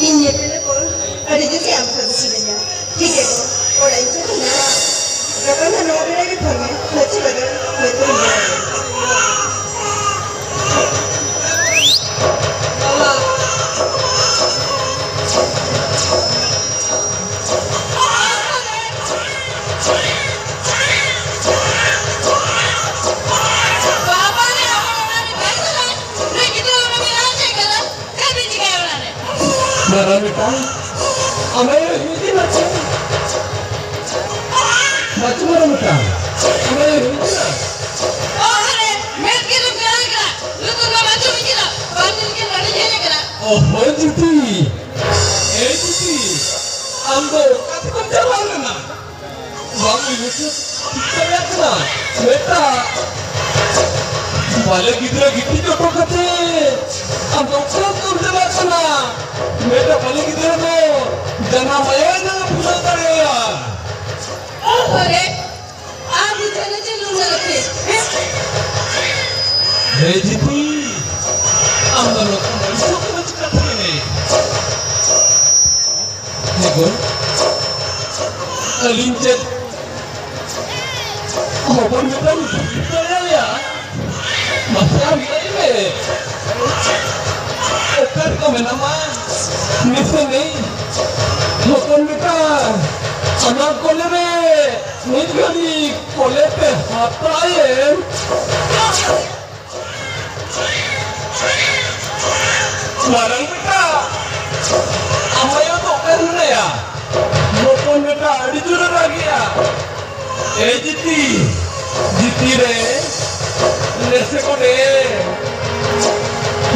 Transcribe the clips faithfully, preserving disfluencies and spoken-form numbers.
ᱤᱧ ᱧᱮᱯᱮᱞ ᱯᱚᱨ ᱟᱹᱰᱤ ᱡᱳᱨ ᱜᱮ ᱟᱢ ᱥᱟᱶ ᱫᱚ ᱥᱟᱱᱟᱧᱟ᱾ ᱴᱷᱤᱠ ᱜᱮᱭᱟ ᱜᱚ, ᱚᱲᱟᱜ ᱤᱧ ᱪᱟᱞᱟᱜ ᱠᱟᱱᱟ᱾ ᱜᱟᱯᱟ ᱱᱟᱜ ᱱᱚᱣᱟ ᱵᱮᱲᱟ ᱜᱮ ᱯᱷᱳᱱ ᱢᱮ᱾ ᱦᱳᱭ ᱪᱮ ᱵᱟᱝᱟ? ᱦᱳᱭ ᱛᱚ, ᱤᱧ ᱪᱟᱞᱟᱜ ᱠᱟᱱᱟ᱾ ᱢᱟᱨᱟᱝ ᱵᱮᱴᱟ, ᱟᱢᱟᱭ ᱦᱩᱭᱩᱜ ᱠᱟᱱᱟ ᱪᱮ? ᱵᱟᱹᱪᱩ ᱢᱟᱨᱟᱝ ᱵᱮᱴᱟ, ᱟᱢᱟᱭ ᱦᱩᱭᱩᱜ ᱠᱟᱱᱟ? ᱚᱦᱚ, ᱡᱩᱴᱤ᱾ ᱮᱭ ᱪᱤᱠᱟᱹᱭᱟ ᱠᱟᱱᱟ? ᱵᱮᱴᱟ, ᱵᱟᱞᱮ ᱜᱤᱫᱽᱨᱟᱹ ᱜᱤᱛᱤᱡ ᱦᱚᱴᱚ ᱠᱟᱛᱮ ᱟᱢ ᱫᱚ ᱚᱠᱟ ᱠᱚᱢ ᱪᱟᱞᱟᱜ ᱠᱟᱱᱟ? ᱵᱮᱴᱟ, ᱵᱟᱞᱮ ᱜᱤᱫᱽᱨᱟᱹ ᱫᱚ ᱡᱟᱱᱟᱢ ᱟᱭᱳ ᱡᱟᱱᱟᱢ ᱯᱩᱨᱟᱹᱣ ᱫᱟᱲᱮᱭᱟᱭᱟ᱾ ᱚᱦᱚᱨᱮ, ᱟᱢ ᱵᱩᱡᱷᱟᱹᱣ ᱪᱮᱫ ᱞᱩᱢ ᱞᱟᱹᱠᱛᱤ? ᱦᱮᱸ ᱡᱤᱛᱤ, ᱟᱢ ᱫᱚ ᱱᱚᱛᱮ ᱢᱟᱹᱱᱥᱤ ᱠᱚ ᱪᱤᱠᱟᱹ ᱛᱟᱦᱮᱸ? ᱦᱮᱸ ᱜᱚ, ᱟᱹᱞᱤᱧ ᱪᱮᱫ ᱦᱚᱯᱚᱱ ᱢᱤᱫᱴᱟᱝ ᱫᱟᱲᱮᱭᱟᱭᱟ? ᱢᱟᱥᱮ ᱟᱢ ᱞᱟᱹᱭ ᱢᱮ, ᱚᱠᱟ ᱨᱮᱠᱚ ᱢᱮᱱᱟᱢᱟ? ᱱᱤᱥᱟᱹ ᱱᱮᱭ᱾ ᱦᱚᱯᱚᱱ ᱵᱮᱴᱟ, ᱟᱢᱟᱜ ᱠᱚᱞᱮ ᱨᱮ ᱢᱤᱫ ᱜᱷᱟᱹᱲᱤ ᱠᱚᱞᱮ ᱯᱮ ᱦᱟᱛᱟᱣᱮᱱ᱾ ᱢᱟᱨᱟᱝ ᱵᱮᱴᱟ, ᱟᱢ ᱟᱭᱳ ᱫᱚ ᱚᱠᱟᱨᱮ ᱢᱮᱱᱟᱭᱟ? ᱦᱚᱯᱚᱱ ᱵᱮᱴᱟ ᱟᱹᱰᱤ ᱡᱳᱨᱮ ᱨᱟᱜᱮᱜᱼᱟ᱾ ᱮ ᱡᱤᱛᱤ, ᱡᱤᱛᱤ ᱨᱮ, ᱱᱮᱥᱮ ᱠᱚ ᱨᱮ,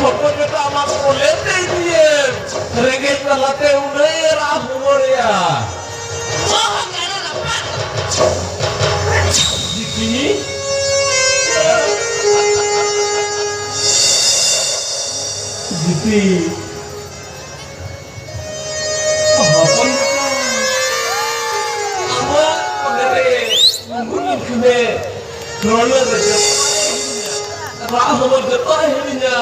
ᱦᱚᱯᱚᱱ ᱵᱮᱴᱟ ᱟᱢᱟᱜ ᱠᱚᱞᱮ ᱛᱮ ᱤᱫᱤᱭᱮᱢ, ᱨᱮᱸᱜᱮᱡ ᱡᱟᱞᱟᱛᱮ ᱩᱱᱟᱹᱜ ᱮ ᱨᱟᱜ ᱦᱚᱢᱚᱨᱮᱜᱼᱟ᱾ ᱡᱤᱛᱤ᱾ ᱡᱤᱛᱤ᱾ ᱦᱚᱯᱚᱱ ᱵᱮᱴᱟ, ᱟᱢᱟᱜ ᱠᱚᱞᱮ ᱨᱮ ᱩᱢᱩᱞ ᱞᱮᱱᱠᱷᱟᱱᱮ ᱨᱚᱲ ᱨᱮ ᱡᱚᱛᱚᱣᱟᱜ ᱮ ᱦᱤᱲᱤᱧᱟ᱾ ᱨᱟᱜ ᱦᱚᱸ ᱡᱚᱛᱚᱣᱟᱜ ᱮ ᱦᱤᱲᱤᱧᱟ᱾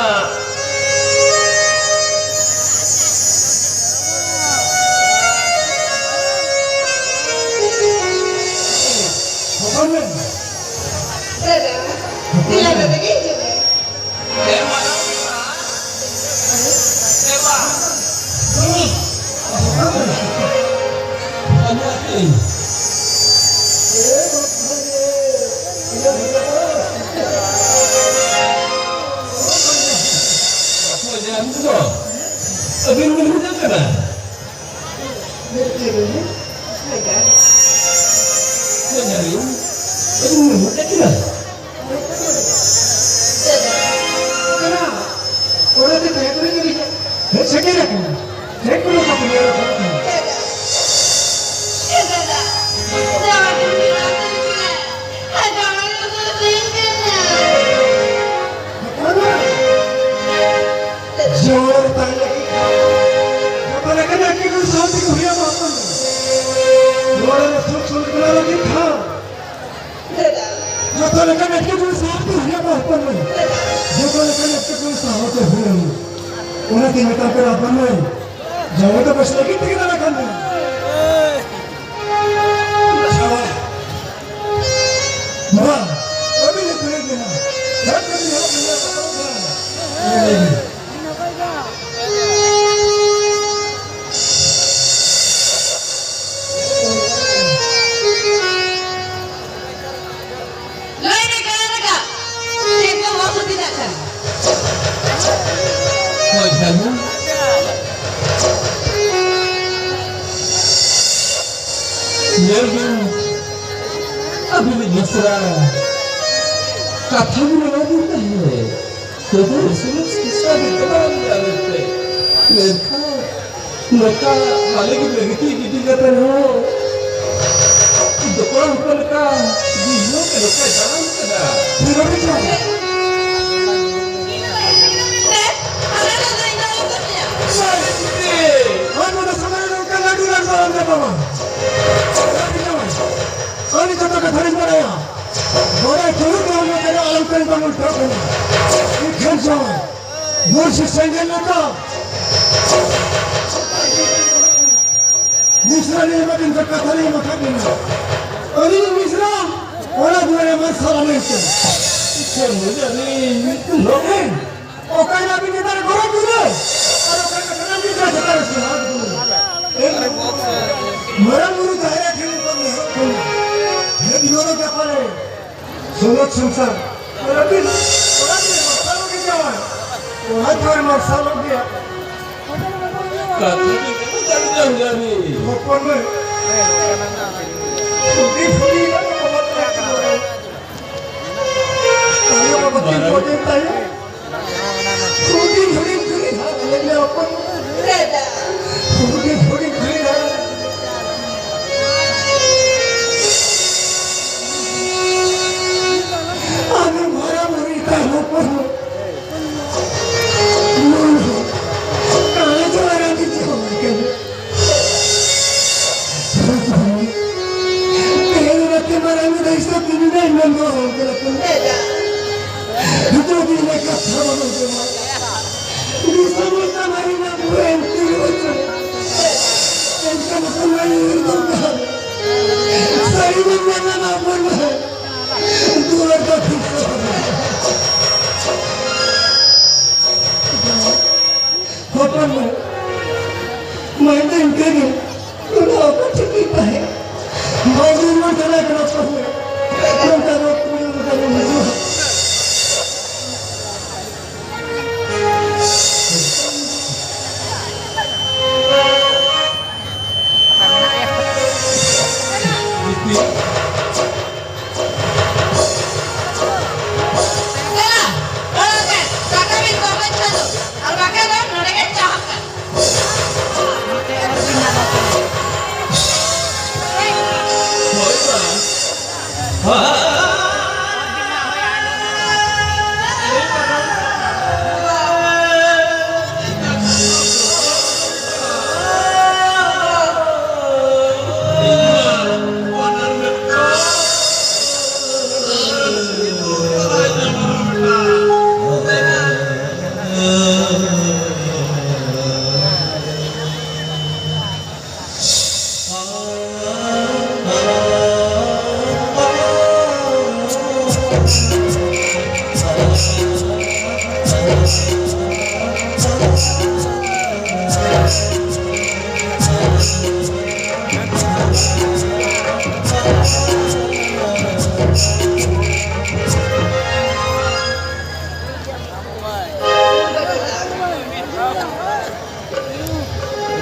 ᱦᱚᱯᱚᱱ ᱵᱮᱴᱟ᱾ ᱫᱟᱫᱟ, ᱫᱮᱞᱟ ᱫᱟᱫᱟ ᱜᱮ ᱦᱤᱡᱩᱜ ᱢᱮ᱾ ᱟᱹᱵᱤᱱ ᱵᱤᱱ ᱵᱩᱡᱷᱟᱹᱣ ᱠᱟᱱᱟ? ᱢᱮᱱᱟᱞᱤᱧ, ᱟᱹᱵᱤᱱ ᱵᱤᱱ ᱵᱩᱡᱷᱟᱹᱣ ᱠᱟᱱᱟ? ᱫᱟᱫᱟ, ᱚᱱᱟᱛᱮ ᱛᱟᱦᱮᱸ ᱠᱟᱱᱟ ᱡᱟᱹᱱᱤᱡ ᱦᱮᱡ ᱥᱮᱴᱮᱨ ᱟᱠᱟᱱᱟ᱾ ᱦᱮᱡ ᱠᱟᱱᱟ ᱠᱚ ᱧᱮᱞ ᱟᱠᱟᱫ ᱠᱚᱣᱟ᱾ ᱫᱟᱫᱟ, ᱫᱟᱫᱟ, ᱫᱟᱫᱟ, ᱚᱱᱟᱛᱮ ᱢᱮᱛᱟᱢ ᱠᱟᱱᱟ ᱦᱚᱯᱚᱱ ᱢᱟᱹᱭ, ᱡᱟᱶᱟᱭ ᱫᱚ ᱵᱮᱥ ᱞᱟᱹᱜᱤᱫ ᱛᱮᱜᱮ ᱫᱟᱲᱮ ᱠᱟᱱ ᱜᱮᱭᱟ᱾ ᱵᱟᱵᱟ, ᱟᱹᱵᱤᱱ ᱞᱮ ᱠᱩᱞᱤᱭᱮᱫ ᱵᱤᱱᱟ, ᱪᱮᱫ ᱠᱚᱵᱤᱱ ᱦᱮᱡ ᱠᱟᱱᱟ? ᱞᱟᱹᱭ ᱵᱤᱱ᱾ ᱞᱟᱹᱭ ᱢᱮ, ᱜᱟᱱ ᱟᱠᱟᱫ᱾ ᱪᱮᱫ ᱠᱚ ᱵᱚᱥᱚᱛᱤ ᱫᱟᱜ ᱠᱟᱱᱟ? ᱦᱳᱭ, ᱡᱟᱱᱩ᱾ ᱧᱮᱞ ᱵᱤᱱ, ᱟᱹᱵᱤᱱᱤᱡ ᱢᱤᱥᱨᱟ ᱠᱟᱛᱷᱟ ᱵᱤᱱ ᱮᱢᱟ ᱫᱤᱧ ᱛᱟᱦᱮᱸᱫ᱾ ᱛᱚᱵᱮ ᱥᱩᱱᱩᱢ ᱥᱤᱥᱟ ᱜᱮ ᱪᱟᱵᱟ ᱞᱮᱱᱟ ᱢᱮᱱᱛᱮ᱾ ᱢᱮᱱᱠᱷᱟᱱ ᱱᱚᱝᱠᱟ ᱦᱟᱞᱮ ᱜᱤᱫᱽᱨᱟᱹ ᱜᱤᱛᱤᱡ ᱜᱤᱰᱤ ᱠᱟᱛᱮ ᱨᱮᱦᱚᱸ ᱫᱚᱠᱚᱲᱟ ᱦᱚᱯᱚᱱ ᱞᱮᱠᱟ ᱡᱤᱣᱤ ᱦᱚᱸ ᱱᱚᱝᱠᱟᱭ ᱫᱟᱬᱟᱱ ᱠᱟᱱᱟ᱾ ᱨᱚᱵᱤᱱᱫᱨᱚ! ᱟᱢ ᱱᱚᱰᱮ ᱥᱚᱢᱚᱭ ᱨᱮ ᱱᱚᱝᱠᱟ ᱞᱟᱹᱰᱩ ᱞᱟᱹᱰᱩ ᱫᱟᱬᱟᱱ ᱠᱟᱱ ᱛᱟᱢᱟ᱾ ᱨᱚᱵᱤᱱᱫᱨᱚ! ᱟᱹᱰᱤ ᱡᱚᱛᱚ ᱠᱟᱛᱷᱟ ᱞᱤᱧ ᱵᱟᱲᱟᱭᱟ᱾ ᱵᱟᱲᱟᱭ ᱛᱩᱞᱩᱡ ᱫᱚ ᱚᱱᱟ ᱠᱚᱫᱚ ᱟᱞᱚᱢ ᱠᱟᱹᱢᱤ ᱵᱟᱝ ᱩᱞᱴᱟᱹᱣ ᱠᱟᱱᱟ᱾ ᱮᱱᱠᱷᱟᱱ ᱡᱚᱦᱟᱨ᱾ ᱵᱩᱨᱥᱤ ᱥᱮᱸᱜᱮᱞ ᱞᱮᱠᱟ᱾ ᱢᱤᱥᱨᱟ ᱨᱮ ᱮᱢᱟ ᱵᱤᱱ ᱠᱟᱛᱷᱟ ᱞᱤᱧ ᱮᱢᱟ ᱠᱟᱫ ᱵᱤᱱᱟ᱾ ᱟᱹᱞᱤᱧ ᱢᱤᱥᱨᱟ, ᱚᱱᱟ ᱫᱩᱣᱟᱹᱨ ᱨᱮ ᱢᱟᱨᱥᱟᱞ ᱟᱞᱚᱭ ᱛᱮ᱾ ᱪᱮᱫ ᱵᱩᱡᱷᱟᱹᱣ ᱞᱤᱧ ᱢᱤᱫᱴᱮᱱ ᱞᱚᱜᱮ᱾ ᱚᱠᱟᱭ ᱱᱟ ᱵᱤᱱ ᱪᱮᱛᱟᱱ ᱨᱮ ᱜᱚᱨᱚᱡᱽ ᱫᱩᱞᱟᱹᱲ? ᱟᱨ ᱚᱠᱟᱭ ᱱᱟ ᱵᱤᱱ ᱪᱮᱛᱟᱱ ᱨᱮ ᱥᱚᱦᱟᱜ ᱫᱩᱞᱟᱹᱲ? ᱢᱟᱨᱟᱝ ᱵᱩᱨᱩ ᱡᱟᱦᱮᱨ ᱴᱷᱮᱱ ᱠᱷᱚᱱ ᱱᱮᱦᱚᱨ ᱠᱟᱱᱟ᱾ ᱦᱮᱸ, ᱫᱩᱞᱟᱹᱲ ᱜᱟᱯᱟᱞᱮ᱾ ᱥᱩᱞᱩᱠ ᱥᱚᱝᱥᱟᱨ᱾ ᱟᱹᱵᱤᱱ ᱚᱲᱟᱜ ᱨᱮ ᱢᱟᱨᱥᱟᱞᱚᱜ ᱜᱮ ᱪᱟᱞᱟᱜ᱾ ᱚᱲᱟᱜ ᱫᱩᱣᱟᱹᱨ ᱢᱟᱨᱥᱟᱞᱚᱜ ᱜᱮᱭᱟ᱾ ᱠᱟᱛᱷᱟ ᱜᱮ ᱵᱟᱝ ᱟᱸᱡᱚᱢ ᱡᱟᱹᱱᱤᱡ᱾ ᱦᱚᱯᱚᱱ ᱢᱟᱹᱭ᱾ ᱦᱩᱰᱤᱧ ᱦᱩᱰᱤᱧ ᱨᱮ ᱵᱟᱵᱟ ᱛᱟᱹᱠᱤᱱ ᱵᱟᱲᱟᱭ᱾ ᱟᱭᱳ ᱵᱟᱵᱟ ᱠᱤᱱ ᱢᱟᱨᱟᱝ᱾ ᱜᱚᱡ ᱮᱱ ᱛᱟᱭᱚᱢ᱾ ᱦᱩᱰᱤᱧ ᱦᱩᱰᱤᱧ ᱠᱷᱚᱱᱤᱧ ᱦᱟᱨᱟ ᱞᱮᱱᱟ ᱦᱚᱯᱚᱱ᱾ ᱦᱩᱰᱤᱧ ᱦᱩᱰᱤᱧ ᱠᱷᱚᱱᱤᱧ ᱦᱟᱨᱟ ᱞᱮᱱᱟ᱾ ᱟᱫᱚ ᱢᱟᱨᱟᱝ ᱦᱩᱭ ᱛᱟᱭᱚᱢ ᱦᱚᱯᱚᱱ᱾ ᱠᱟᱞᱮ ᱡᱚᱦᱟᱨ ᱟᱹᱰᱤ ᱡᱚᱦᱟᱨ ᱠᱟᱱᱟ᱾ ᱛᱮᱦᱮᱧ ᱨᱟᱛᱮ ᱢᱟᱨᱟᱝ ᱨᱟᱹᱭᱤᱥ ᱫᱚ ᱛᱤᱱ ᱫᱤᱱ ᱢᱮᱱ ᱫᱚ ᱦᱚᱸ ᱠᱟᱱᱟ ᱛᱚ᱾ ᱡᱩᱫᱤ ᱞᱮ ᱢᱟᱭ ᱫᱚ ᱤᱱᱠᱟᱹ ᱜᱮ ᱚᱱᱟ ᱚᱠᱟ ᱴᱷᱮᱱ ᱜᱮ ᱛᱟᱦᱮᱸ᱾ ᱵᱟᱭ ᱧᱮᱞ ᱧᱟᱢ ᱠᱟᱱᱟ, ᱠᱟᱱᱟ ᱛᱟᱦᱮᱸ᱾ ᱱᱚᱝᱠᱟ ᱨᱳᱜᱽ ᱠᱚ ᱧᱟᱢ ᱠᱟᱱᱟ᱾ ᱫᱮᱞᱟ, ᱚᱲᱟᱜ ᱛᱮ ᱫᱟᱠᱟ ᱵᱤᱱ ᱜᱚᱜᱚᱡ ᱠᱷᱟᱱ ᱫᱚ, ᱟᱨ ᱵᱟᱠᱷᱟᱱ ᱫᱚ ᱱᱚᱰᱮ ᱜᱮ ᱪᱟᱦᱟᱵ ᱠᱟᱱ᱾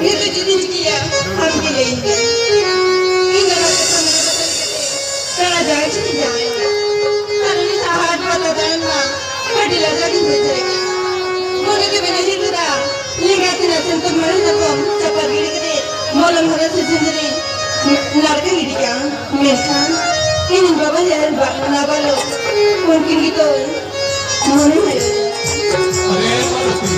ᱱᱤᱛᱚᱜ ᱪᱮᱫ ᱤᱧ ᱪᱤᱠᱟᱹᱭᱟ? ᱟᱢ ᱜᱮ ᱞᱟᱹᱭ ᱢᱮ᱾ ᱤᱧ ᱫᱚ ᱱᱚᱣᱟ ᱠᱟᱛᱷᱟ ᱢᱚᱱᱮ ᱠᱟᱛᱮ ᱞᱟᱹᱜᱤᱫ ᱛᱮ ᱥᱮᱬᱟ ᱡᱟᱶᱟᱭ ᱪᱮᱫ ᱤᱧ ᱡᱟᱶᱟᱭ ᱠᱟᱱᱟ? ᱟᱨ ᱩᱱᱤ ᱥᱟᱦᱟ ᱦᱟᱴ ᱯᱟᱛᱟ ᱫᱟᱬᱟᱱ ᱢᱟ ᱟᱹᱰᱤ ᱞᱟᱡᱟᱣ ᱜᱤᱧ ᱵᱩᱡᱷᱟᱹᱣᱮᱫ ᱠᱟᱱᱟ᱾ ᱢᱚᱱᱮ ᱛᱮ ᱢᱮᱱᱮ ᱦᱤᱨ ᱞᱮᱫᱟ, ᱞᱮᱸᱜᱟ ᱛᱤᱱᱟᱹᱜ ᱥᱮᱱ ᱛᱚ ᱢᱟᱹᱨᱤᱪ ᱥᱟᱠᱚᱢ ᱪᱟᱯᱟᱫ ᱜᱤᱰᱤ ᱠᱟᱛᱮ ᱢᱚᱞᱚᱝ ᱦᱚᱨᱚ ᱥᱤᱥᱤᱨ ᱫᱟᱨᱮ ᱱᱟᱲᱠᱟ ᱜᱤᱰᱤ ᱠᱟᱜᱼᱟ᱾ ᱢᱮᱱᱠᱷᱟᱱ ᱤᱧ ᱵᱟᱵᱟ ᱟᱨ ᱵᱟ-, ᱱᱟᱵᱟᱞᱚᱠ ᱩᱱᱠᱤᱱ ᱜᱮᱛᱚ ᱢᱚᱱᱮ ᱦᱩᱭᱩᱜ᱾ ᱟᱨᱮ ᱯᱟᱨᱵᱚᱛᱤ᱾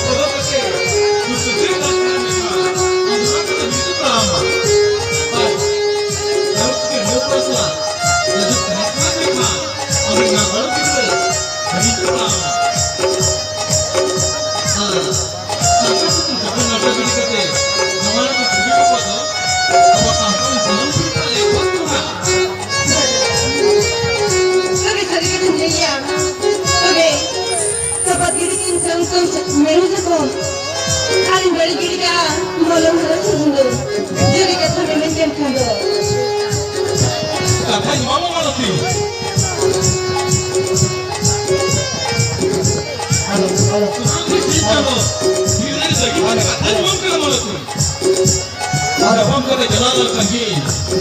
ᱵᱚᱫᱚᱞ ᱠᱟᱛᱮ, ᱩᱱᱠᱩ ᱥᱮᱪᱮᱫ ᱫᱟᱠᱟ ᱢᱮᱱᱟᱜᱼᱟ᱾ ᱟᱨ ᱱᱚᱣᱟ ᱠᱚᱫᱚ ᱧᱩᱛᱩᱢ ᱛᱟᱲᱟᱢᱟ᱾ ᱟᱨ ᱟᱨᱚ ᱠᱟᱛᱮ ᱱᱤᱭᱟᱹ ᱯᱚᱭᱥᱟ, ᱡᱩᱫᱤ ᱛᱟᱦᱮᱸ ᱠᱟᱱᱟ ᱢᱮᱱᱠᱷᱟᱱ, ᱟᱵᱚ ᱱᱟᱜᱟᱢ ᱜᱤᱫᱽᱨᱟᱹ ᱧᱩᱛᱩᱢ ᱛᱟᱲᱟᱢᱟ᱾ ᱟᱨ ᱥᱟᱱᱛᱟᱲ ᱥᱟᱱᱛᱟᱲ ᱱᱟᱴᱚᱠ ᱤᱫᱤ ᱠᱟᱛᱮ ᱱᱚᱣᱟ ᱨᱮᱱᱟᱜ ᱠᱩᱠᱞᱤ ᱠᱚ ᱫᱚ ᱟᱵᱚ ᱥᱟᱱᱛᱟᱲ ᱥᱟᱱᱟᱢ ᱠᱚ ᱞᱟᱹᱭ ᱟᱠᱚ ᱠᱟᱱᱟ᱾ ᱛᱚᱵᱮ ᱥᱟᱹᱨᱤ ᱠᱟᱛᱷᱟᱧ ᱞᱟᱹᱭᱟ, ᱛᱚᱵᱮ ᱥᱟᱯᱟᱛ ᱜᱤᱰᱤ ᱡᱩᱫᱤ ᱠᱟᱛᱷᱟ ᱢᱮᱱ ᱠᱮᱫ ᱠᱷᱟᱱ ᱫᱚ᱾ ᱠᱟᱛᱷᱟᱧ ᱮᱢᱟᱢᱟ ᱢᱟᱞᱚᱛᱤ᱾ ᱟᱞᱚ, ᱟᱞᱚ᱾ ᱥᱩᱠᱨᱤ ᱥᱤᱧ ᱪᱟᱸᱫᱚ, ᱛᱤᱨᱮ ᱞᱟᱹᱜᱤᱫ ᱠᱟᱛᱷᱟᱧ ᱮᱢᱟᱢ ᱠᱟᱱᱟ ᱢᱟᱞᱚᱛᱤ᱾ ᱟᱨ ᱦᱚᱯᱚᱱ ᱠᱟᱛᱮ ᱪᱟᱞᱟᱣ ᱞᱮᱱ ᱛᱟᱸᱜᱤ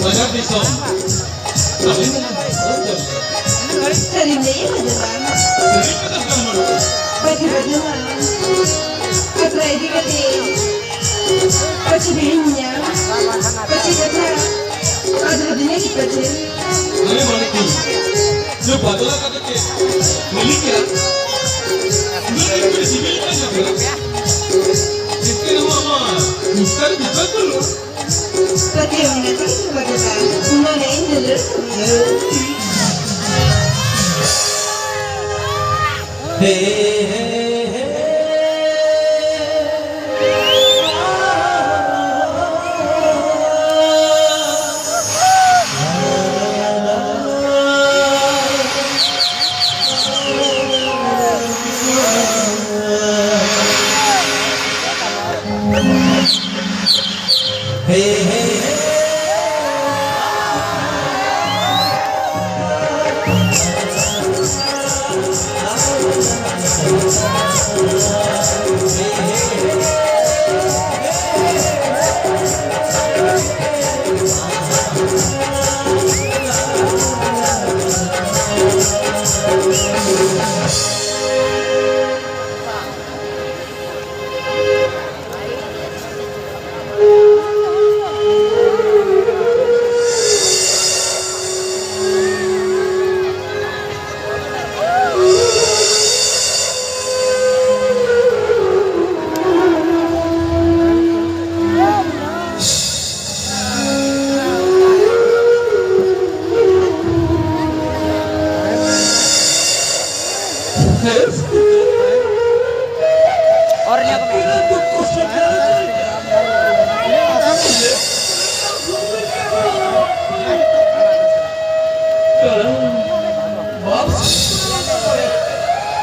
ᱵᱟᱡᱟᱨ ᱫᱤᱥᱚᱢ᱾ ᱥᱟᱹᱨᱤᱢ ᱞᱟᱹᱭᱮᱫ ᱠᱟᱱᱟ ᱢᱟᱞᱚᱛᱤ᱾ ᱯᱟᱪᱷᱮ ᱵᱟᱡᱟᱨ ᱟᱠᱷᱲᱟ ᱤᱫᱤ ᱠᱟᱛᱮ ᱯᱟᱪᱷᱮ ᱵᱤᱲᱤᱧ ᱧᱟᱢ, ᱯᱟᱪᱷᱮ ᱠᱟᱛᱷᱟ ᱟᱫᱚ ᱫᱤᱱᱮ ᱜᱮ ᱯᱟᱪᱷᱮ᱾ ᱟᱨᱮ ᱢᱟᱞᱚᱛᱤ, ᱡᱮ ᱯᱟᱜᱽᱞᱟ ᱠᱟᱛᱮ ᱠᱩᱞᱤ ᱠᱮᱫᱟ᱾ ᱱᱩᱱᱟᱹᱜ ᱥᱤᱵᱤᱞ ᱠᱟᱱ ᱠᱟᱛᱷᱟ᱾ ᱮᱱᱛᱮ ᱨᱮᱦᱚᱸ ᱟᱢᱟᱜ ᱵᱤᱥᱛᱟᱨ ᱵᱤᱥᱛᱟᱨ ᱵᱟᱹᱱᱩᱜᱼᱟ᱾ ᱯᱟᱹᱛᱭᱟᱹᱣ ᱢᱮᱱᱟᱜ ᱛᱟᱢ ᱵᱟᱹᱵᱩ ᱛᱟᱢ, ᱢᱚᱱᱮᱧ ᱫᱩᱞᱟᱹᱲ ᱢᱮᱭᱟ᱾ ᱦᱮ, ᱦᱮ, ᱦᱮ᱾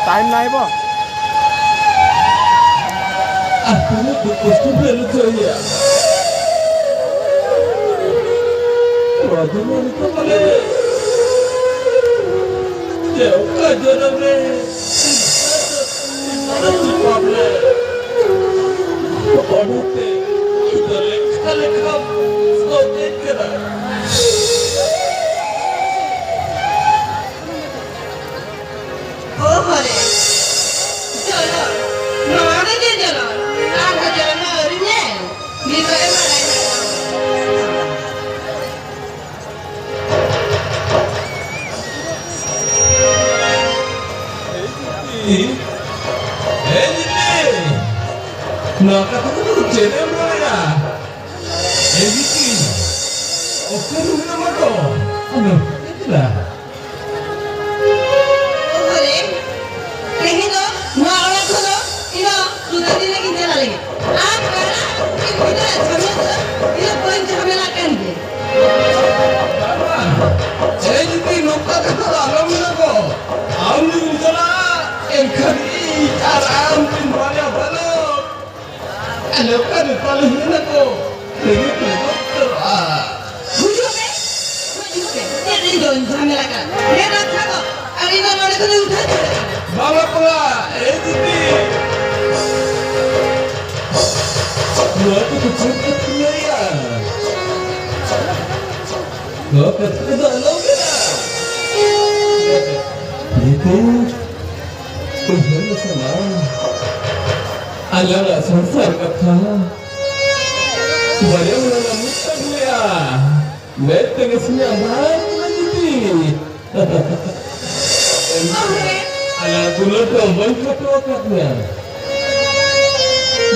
Time ᱱᱟᱭ ᱵᱚ᱾ ᱟᱨ ᱛᱤᱱᱟᱹᱜ ᱫᱩᱠ ᱠᱚᱥᱴᱚ ᱯᱮ ᱟᱹᱭᱠᱟᱹᱣᱮᱫᱼᱟ? ᱡᱮᱢᱚᱱ ᱠᱚ ᱵᱚᱞᱮ, ᱡᱮ ᱚᱠᱟ ᱡᱚᱱᱚᱢ ᱨᱮ ᱪᱮᱫ ᱯᱟᱯ ᱨᱮ ᱚᱰᱚᱠ ᱛᱮ ᱤᱧ ᱫᱚ ᱞᱮᱠᱷᱟ ᱞᱮᱠᱷᱟᱢ ᱥᱚᱛᱮᱡ ᱠᱟᱱᱟ᱾ ᱚᱦᱚ ᱨᱮ, ᱡᱚᱱᱚᱢ, ᱱᱚᱣᱟ ᱫᱚ ᱪᱮᱫ ᱡᱚᱱᱚᱢ? ᱟᱨᱦᱚᱸ ᱡᱚᱱᱚᱢ ᱟᱹᱣᱨᱤ ᱧᱮᱞ, ᱱᱤᱛᱚᱜ ᱮ ᱵᱟᱲᱟᱭ ᱧᱟᱢᱟ᱾ ᱮ ᱡᱤᱛᱤ! ᱱᱚᱣᱟ ᱠᱟᱛᱷᱟ ᱠᱚᱫᱚ ᱪᱮᱫ ᱮᱢ ᱨᱚᱲᱮᱫᱼᱟ? ᱮ ᱡᱤᱛᱤ! ᱚᱠᱟᱨᱮ ᱢᱮᱱᱟᱢᱟ ᱫᱚ? ᱟᱢᱮᱢ ᱦᱮᱡ ᱮᱱᱟ? ᱚᱦᱚ ᱨᱮ, ᱛᱮᱦᱮᱧ ᱫᱚ ᱱᱚᱣᱟ ᱚᱲᱟᱜ ᱠᱷᱚᱱ ᱫᱚ ᱤᱧ ᱫᱚ ᱥᱩᱫᱷᱟᱹ ᱫᱤᱱ ᱨᱮᱜᱤᱧ ᱪᱟᱞᱟᱜ ᱞᱟᱹᱜᱤᱫ᱾ ᱟᱨ ᱯᱮᱲᱟ ᱠᱤᱱ ᱵᱷᱤᱛᱨᱤ ᱨᱮ ᱡᱷᱟᱢᱮᱞᱟ ᱫᱚ ᱤᱧ ᱫᱚ ᱵᱟᱹᱧ ᱡᱷᱟᱢᱮᱞᱟᱜ ᱠᱟᱱ ᱜᱮᱭᱟ᱾ ᱵᱟᱵᱟ, ᱮ ᱡᱤᱛᱤ, ᱱᱚᱝᱠᱟ ᱠᱟᱛᱷᱟ ᱫᱚ ᱟᱞᱚᱢ ᱢᱮᱱᱟ ᱜᱚ᱾ ᱟᱢ ᱡᱩᱫᱤᱢ ᱪᱟᱞᱟᱜᱼᱟ, ᱮᱱᱠᱷᱟᱱ ᱤᱧ ᱟᱨ ᱟᱢ ᱠᱤᱱ ᱵᱟᱨᱭᱟ ᱵᱟᱞᱚᱠ ᱟᱨ ᱱᱚᱝᱠᱟ ᱨᱮ ᱯᱟᱞᱮ ᱦᱩᱭᱱᱟ ᱠᱚ, ᱛᱮᱜᱮ ᱠᱚ ᱵᱚᱛᱚᱨᱚᱜᱼᱟ᱾ ᱵᱩᱡᱷᱟᱹᱣ ᱯᱮ, ᱵᱩᱡᱷᱟᱹᱣ ᱯᱮ, ᱪᱮᱫ ᱤᱧ ᱫᱚᱧ ᱡᱷᱟᱢᱮᱞᱟ ᱠᱟᱱᱟ? ᱱᱤᱭᱟᱹ ᱠᱟᱛᱷᱟ ᱫᱚ ᱟᱨ ᱤᱧ ᱫᱚ ᱱᱚᱰᱮ ᱠᱷᱚᱱᱤᱧ ᱩᱴᱷᱟᱹᱣ ᱫᱟᱲᱮᱭᱟᱜᱼᱟ᱾ ᱵᱟᱝᱟ, ᱵᱟᱝᱟ, ᱮ ᱡᱤᱛᱤ᱾ ᱱᱚᱣᱟ ᱫᱚ ᱠᱤᱪᱷᱩ ᱠᱟᱛᱷᱟ ᱞᱟᱹᱭᱟ᱾ ᱱᱚᱣᱟ ᱠᱟᱛᱷᱟ ᱠᱚᱫᱚ ᱟᱞᱚᱢ ᱢᱮᱱᱟ᱾ ᱡᱤᱛᱤ, ᱩᱭᱦᱟᱹᱨ ᱢᱮᱥᱮ ᱢᱟ, ᱟᱞᱟᱝᱟᱜ ᱥᱚᱝᱥᱟᱨ ᱠᱟᱛᱷᱟ᱾ ᱵᱟᱨᱭᱟ ᱢᱟ ᱞᱟᱝ ᱢᱤᱫ ᱠᱟᱜ ᱞᱮᱭᱟ᱾ ᱢᱮᱫ ᱛᱮᱜᱮ ᱥᱮᱧ ᱟᱸᱫᱷᱟ ᱠᱟᱱᱟ ᱡᱤᱛᱤ᱾ ᱟᱞᱟᱝ ᱫᱩᱞᱟᱹᱲ ᱫᱚ ᱵᱟᱹᱧ ᱠᱷᱟᱴᱚ ᱟᱠᱟᱫ ᱢᱮᱭᱟ᱾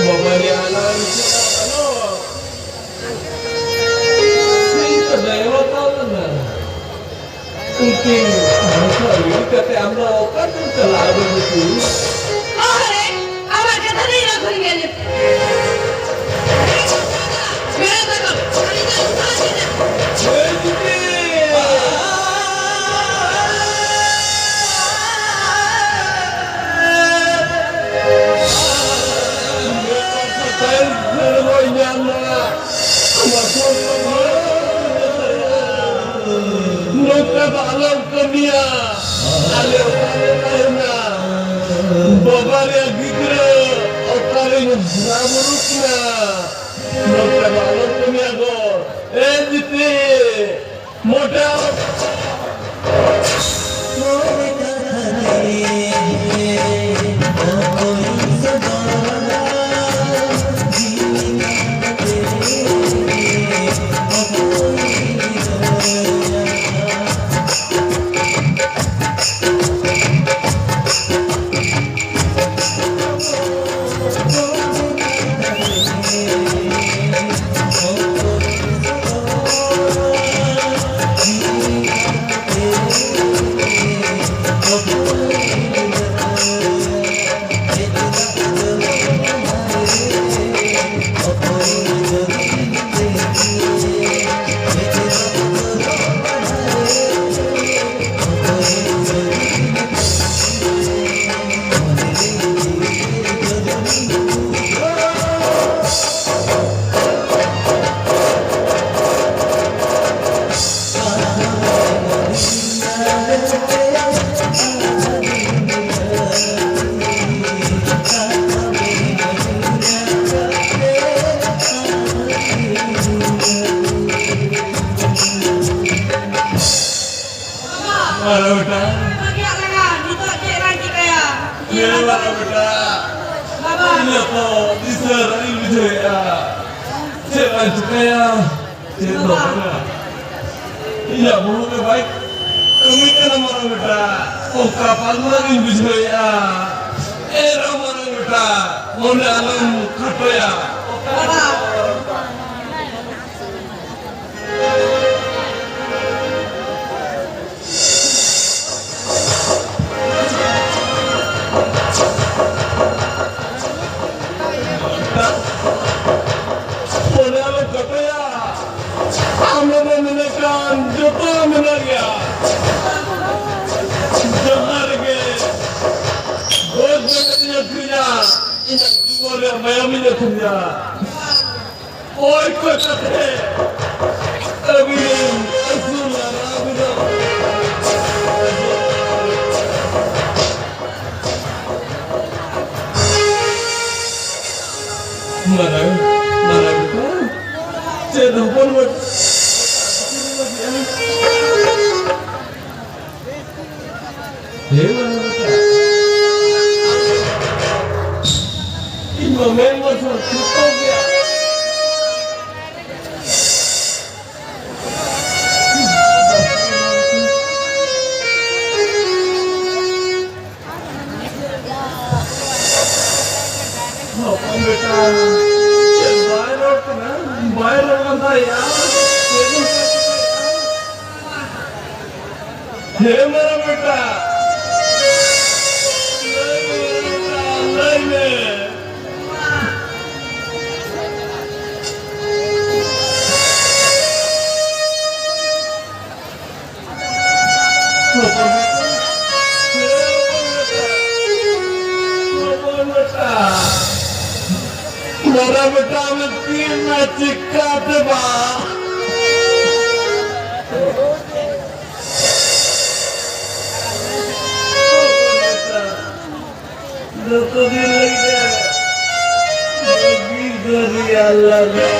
ᱵᱟᱵᱟ ᱨᱮ ᱟᱞᱟᱝ ᱪᱟᱞᱟᱜ ᱜᱟᱱᱚᱜ᱾ ᱥᱮᱧ ᱛᱚ ᱫᱟᱭᱟ ᱟᱠᱟᱣ ᱞᱮᱱᱟ᱾ ᱩᱱᱠᱤᱱ ᱵᱷᱚᱨᱥᱟ ᱜᱤᱰᱤ ᱠᱟᱛᱮ ᱟᱢ ᱫᱚ ᱚᱠᱟ ᱛᱮᱢ ᱪᱟᱞᱟᱜᱼᱟ, ᱵᱟᱹᱵᱩ? ᱚᱦᱚᱨᱮ, ᱟᱢᱟᱜ ᱠᱟᱛᱷᱟ ᱫᱚ ᱤᱧ ᱫᱚ ᱠᱷᱚᱱ ᱜᱮ ᱟᱸᱡᱚᱢ᱾ ᱢᱮᱨᱚᱢ ᱛᱟᱠᱚ, ᱟᱹᱰᱤ ᱡᱳᱨ ᱥᱟᱦᱟ ᱠᱮᱫᱟ᱾ ᱦᱮᱸ, ᱡᱩᱫᱤ᱾ ᱛᱟᱭᱚᱢ ᱥᱮᱫ ᱵᱚᱱ ᱧᱟᱢ ᱫᱟᱲᱮᱭᱟᱜᱼᱟ᱾ ᱟᱞᱚᱢ ᱠᱟᱹᱢᱤᱭᱟ᱾ ᱟᱞᱮ ᱚᱠᱟᱞᱮ ᱛᱟᱦᱮᱱᱟ? ᱵᱟᱵᱟ ᱨᱮᱭᱟᱜ ᱜᱤᱫᱽᱨᱟᱹ ᱚᱠᱟᱨᱮᱧ ᱦᱟᱨᱟ ᱵᱩᱨᱩᱜ ᱠᱟᱱᱟ? ᱱᱚᱝᱠᱟ ᱫᱚ ᱟᱞᱚᱢ ᱠᱟᱹᱢᱤᱭᱟ ᱜᱚ᱾ ᱮ ᱡᱤᱛᱤ, ᱢᱚᱴᱟ ᱢᱟᱨᱟ ᱵᱮᱴᱟ᱾ ᱵᱟᱹᱜᱤᱭᱟᱜ ᱞᱟᱜᱟ, ᱱᱤᱛᱚᱜ ᱪᱮᱫ ᱞᱟᱝ ᱪᱤᱠᱟᱹᱭᱟ? ᱦᱮᱸ, ᱢᱟᱨᱟ ᱵᱮᱴᱟ᱾ ᱵᱟᱵᱟ᱾ ᱤᱧᱟᱹᱜ ᱛᱚ ᱫᱤᱥᱟᱹ ᱨᱟᱜ ᱤᱧ ᱵᱩᱡᱷᱟᱹᱣᱮᱫᱼᱟ᱾ ᱪᱮᱫ ᱞᱟᱝ ᱪᱤᱠᱟᱹᱭᱟ? ᱪᱮᱫ ᱫᱚ ᱵᱟᱵᱟ᱾ ᱵᱟᱝᱟ᱾ ᱤᱧᱟᱹᱜ ᱵᱚᱦᱚᱜ ᱨᱮ ᱵᱟᱭ ᱠᱟᱹᱢᱤ ᱠᱟᱱᱟ, ᱢᱟᱨᱟ ᱵᱮᱴᱟ᱾ ᱚᱱᱠᱟ ᱯᱟᱞᱢᱟ ᱜᱤᱧ ᱵᱩᱡᱷᱟᱹᱣᱮᱫᱼᱟ᱾ ᱮ ᱨᱮᱦᱚᱸ, ᱢᱟᱨᱟ ᱵᱮᱴᱟ, ᱢᱚᱱᱮ ᱟᱞᱚᱢ ᱠᱷᱟᱴᱚᱭᱟ᱾ ᱵᱟᱵᱟ᱾ ᱢᱚᱱᱮ ᱟᱞᱚᱢ ᱠᱷᱟᱴᱚᱭᱟ᱾ ᱟᱢ ᱫᱚ ᱢᱮᱱᱟᱜ ᱠᱟᱱ ᱡᱚᱛᱚ ᱢᱮᱱᱟᱜ ᱜᱮᱭᱟ᱾ ᱡᱟᱦᱟᱸ ᱨᱮᱜᱮ ᱜᱚᱡ ᱜᱚᱡ ᱤᱧ ᱟᱹᱠᱷᱨᱤᱧᱟ, ᱤᱧᱟᱹᱜ ᱡᱤᱵᱚᱱ ᱨᱮᱭᱟᱜ ᱢᱟᱭᱟᱢ ᱤᱧ ᱟᱹᱠᱷᱨᱤᱧᱟ᱾ ᱚᱠᱚᱭ ᱠᱚ ᱠᱟᱛᱮ ᱟᱹᱵᱤᱱ ᱟᱹᱥᱩᱞ ᱦᱟᱨᱟ ᱵᱤᱱᱟ᱾ ᱢᱟᱨᱟᱝ, ᱢᱟᱨᱟᱝ ᱠᱚ, ᱪᱮᱫ ᱦᱚᱯᱚᱱ ᱵᱟ-, ᱦᱮ ᱢᱟᱨᱟᱝ ᱵᱮᱴᱟ, ᱤᱧ ᱢᱟ ᱢᱮᱱ ᱢᱟ ᱥᱚᱨ ᱠᱷᱩᱵ ᱜᱮᱭᱟ᱾ ᱦᱚᱯᱚᱱ ᱵᱮᱴᱟ, ᱪᱮᱫ ᱵᱟᱭ ᱨᱚᱲ ᱠᱟᱱᱟ? ᱵᱟᱭ ᱨᱚᱲ ᱠᱟᱱ ᱛᱟᱭᱟ? ᱪᱮᱫ ᱮᱢ ᱪᱤᱠᱟᱹᱭᱮᱫᱼᱟ? ᱦᱮ ᱢᱟᱨᱟᱝ ᱵᱮᱴᱟ, ᱞᱟᱹᱭ ᱢᱮ ᱵᱮᱴᱟ, ᱞᱟᱹᱭ ᱢᱮ᱾ ᱦᱚᱯᱚᱱ ᱵᱮᱴᱟ, ᱦᱚᱯᱚᱱ ᱵᱮᱴᱟ, ᱢᱟᱨᱟᱝ ᱵᱮᱴᱟ, ᱟᱢᱮᱢ ᱛᱤᱨ ᱮᱱᱟ ᱪᱤᱠᱟᱹᱛᱮ ᱵᱟ? ᱦᱚᱯᱚᱱ ᱵᱮᱴᱟ, ᱡᱚᱛᱚ ᱫᱤᱱ ᱞᱟᱹᱜᱤᱫ ᱮ ᱵᱟᱹᱜᱤ ᱫᱟᱲᱮᱭᱟᱜ ᱞᱟᱹᱜᱤᱫ᱾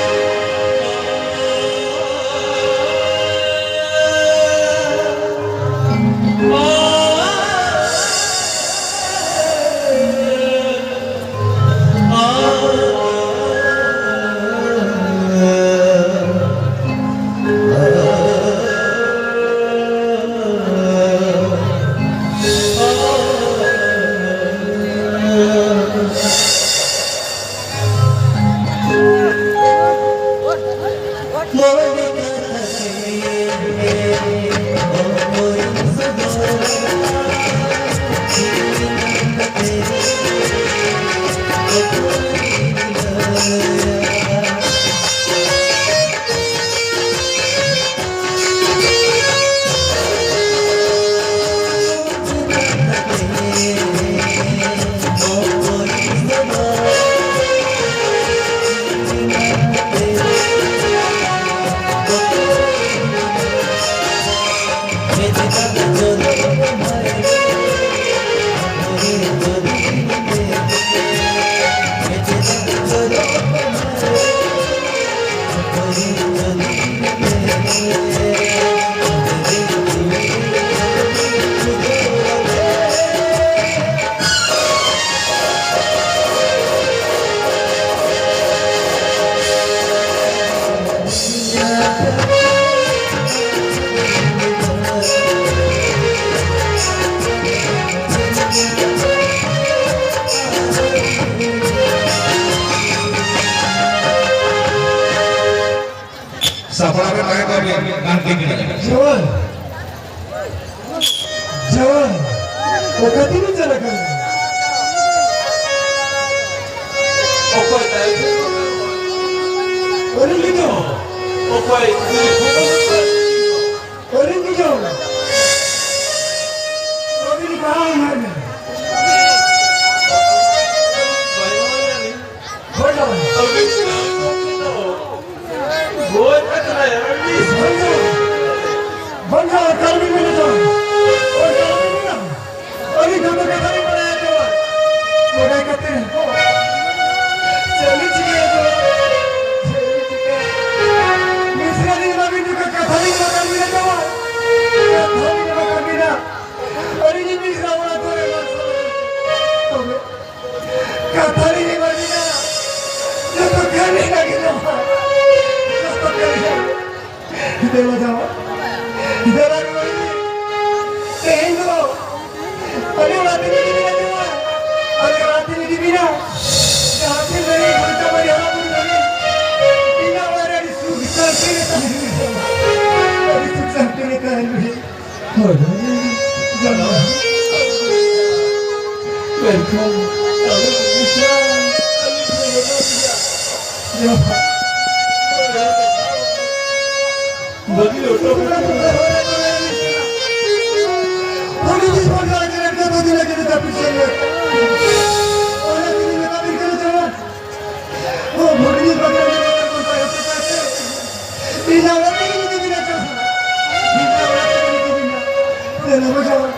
ᱡᱟᱶᱟᱭ, ᱚᱠᱟ ᱛᱮᱵᱤᱱ ᱪᱟᱞᱟᱜ ᱠᱟᱱᱟ? ᱚᱠᱚᱭ ᱛᱟᱭ? ᱟᱹᱞᱤᱧ ᱜᱮ ᱫᱚ᱾ ᱚᱠᱚᱭ? ᱟᱹᱞᱤᱧ ᱜᱮ ᱫᱚ᱾ ᱟᱹᱵᱤᱱ ᱵᱟᱝ ᱦᱟᱨ ᱢᱮ᱾ ᱵᱟᱝ ᱦᱟᱨ ᱢᱮ᱾ ᱦᱳᱭ ᱡᱟᱶᱟᱭ᱾ ᱟᱹᱵᱤᱱ ᱫᱚ ᱜᱚᱡ ᱟᱠᱟᱱᱟᱭ, ᱟᱹᱰᱤ ᱥᱟᱹᱨᱤ᱾ ᱵᱟᱝ ᱡᱟᱶᱟᱭ, ᱠᱟᱹᱢᱤ ᱢᱮᱱᱟᱜᱼᱟ᱾ ᱦᱳᱭ ᱡᱟᱶᱟᱭ, ᱢᱮᱱᱟᱜᱼᱟ᱾ ᱟᱹᱞᱤᱧ ᱡᱚᱛᱚ ᱠᱟᱛᱷᱟ ᱞᱤᱧ ᱵᱟᱲᱟᱭᱟ ᱡᱟᱶᱟᱭ᱾ ᱵᱟᱰᱟᱭ ᱠᱟᱛᱮ ᱪᱮᱫ ᱞᱤᱧ ᱪᱤᱠᱟᱹᱭᱟ ᱡᱟᱶᱟᱭ? ᱪᱮᱫ ᱞᱤᱧ ᱪᱤᱠᱟᱹᱭᱟ? ᱢᱤᱥᱨᱟ ᱞᱤᱧ ᱮᱢᱟ ᱵᱤᱱ ᱡᱚᱠᱷᱚᱱ ᱠᱟᱛᱷᱟ ᱞᱤᱧ ᱮᱢᱟ ᱠᱟᱫ ᱵᱤᱱᱟ ᱡᱟᱶᱟᱭ᱾ ᱠᱟᱛᱷᱟ ᱞᱤᱧ ᱮᱢᱟ ᱠᱟᱫ ᱵᱤᱱᱟ᱾ ᱟᱹᱞᱤᱧ ᱢᱤᱥᱨᱟ ᱚᱲᱟᱜ ᱫᱩᱣᱟᱹᱨ ᱨᱮ ᱵᱟᱝ ᱥᱟᱱᱟ ᱞᱤᱧᱟ᱾ ᱛᱚᱵᱮ ᱠᱟᱛᱷᱟ ᱞᱤᱧ ᱮᱢᱟ ᱵᱤᱱᱟ, ᱡᱚᱛᱚ ᱠᱟᱹᱢᱤ ᱞᱟᱹᱜᱤᱫ ᱫᱚ ᱵᱟᱝ, ᱡᱚᱛᱚ ᱠᱟᱹᱢᱤ ᱞᱟᱹᱜᱤᱫ᱾ ᱫᱮᱞᱟ ᱡᱟᱶᱟᱭ, ᱫᱮᱞᱟ ᱨᱩᱣᱟᱹᱲ ᱢᱮ᱾ ᱛᱮᱦᱮᱧ ᱫᱚ ᱟᱞᱮ ᱚᱲᱟᱜ ᱛᱮᱧ ᱤᱫᱤ ᱵᱤᱱᱟ ᱡᱟᱶᱟᱭ, ᱟᱞᱮ ᱚᱲᱟᱜ ᱛᱮᱧ ᱤᱫᱤ ᱵᱤᱱᱟ᱾ ᱡᱟᱦᱟᱸ ᱛᱤᱱ ᱫᱷᱟᱹᱵᱤᱡ ᱵᱟᱧᱪᱟᱣ ᱵᱟᱹᱧ ᱦᱟᱨᱟ ᱵᱩᱨᱩ ᱫᱷᱟᱹᱵᱤᱡ ᱤᱧᱟᱹᱜ ᱚᱲᱟᱜ ᱨᱮ ᱟᱹᱰᱤ ᱥᱩᱠ ᱥᱟᱱᱛᱤ ᱨᱮ ᱛᱟᱦᱮᱱ ᱵᱤᱱ ᱡᱟᱶᱟᱭ, ᱟᱹᱰᱤ ᱥᱩᱠ ᱥᱟᱱᱛᱤ ᱨᱮ ᱛᱟᱦᱮᱱ ᱵᱤᱱ᱾ ᱦᱳᱭ, ᱦᱳᱭ᱾ ᱡᱟᱱᱟᱢ᱾ ᱢᱮᱱᱠᱷᱟᱱ ᱟᱞᱮ ᱢᱤᱥᱨᱟ ᱟᱞᱮ ᱞᱮ ᱵᱮᱱᱟᱣ ᱜᱮᱭᱟ᱾ ᱡᱟᱱᱟᱢ᱾ ᱵᱟᱹᱜᱤ ᱦᱚᱴᱚ ᱠᱟᱛᱮ᱾ ᱩᱱᱤ ᱡᱤᱵᱚᱱ ᱨᱮ ᱟᱡ ᱨᱮᱱ ᱠᱚ ᱵᱟᱹᱜᱤ ᱞᱟᱹᱜᱤᱫ ᱡᱟᱹᱯᱤᱫ ᱥᱮᱫ ᱨᱮ᱾ ᱚᱱᱟ ᱛᱮᱜᱮ ᱢᱮᱛᱟ ᱵᱤᱱ ᱠᱟᱱᱟ ᱡᱟᱱᱟᱢ᱾ ᱳ ᱵᱷᱩᱴᱱᱤ ᱵᱟᱠᱷᱨᱟ ᱢᱮᱱᱟᱜ ᱛᱟᱵᱚᱱ ᱛᱟᱭᱚᱢ ᱛᱮ ᱛᱟᱭᱚᱢ ᱛᱮ᱾ ᱤᱧ ᱫᱚ ᱚᱲᱟᱜ ᱛᱮᱜᱮᱧ ᱤᱫᱤ ᱵᱤᱱᱟ ᱪᱚ᱾ ᱤᱧ ᱫᱚ ᱚᱲᱟᱜ ᱛᱮᱜᱮᱧ ᱤᱫᱤ ᱵᱤᱱᱟ᱾ ᱫᱮᱞᱟ ᱵᱚ ᱪᱟᱞᱟᱜ᱾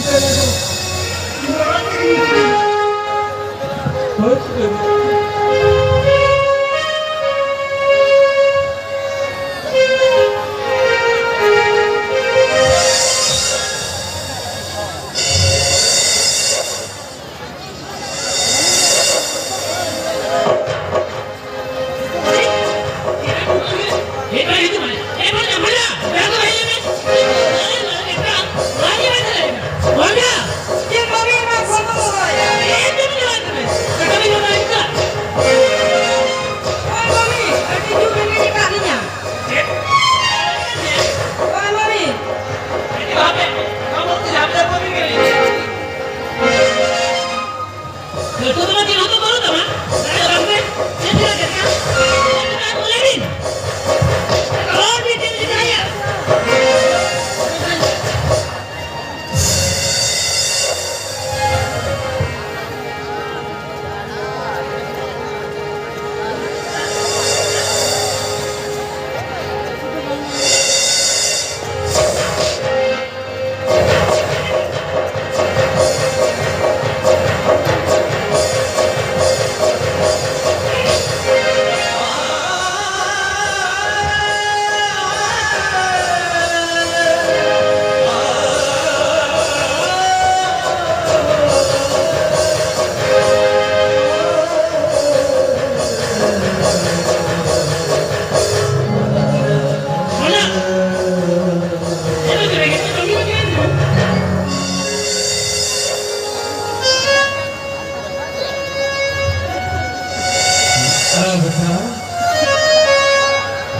ᱫᱮᱞᱟ ᱵᱚ᱾ ᱤᱧ ᱫᱚ ᱚᱲᱟᱜ ᱛᱮᱜᱮᱧ ᱤᱫᱤ ᱵᱤᱱᱟ᱾ ᱦᱳᱭ, ᱴᱷᱤᱠ ᱜᱮᱭᱟ᱾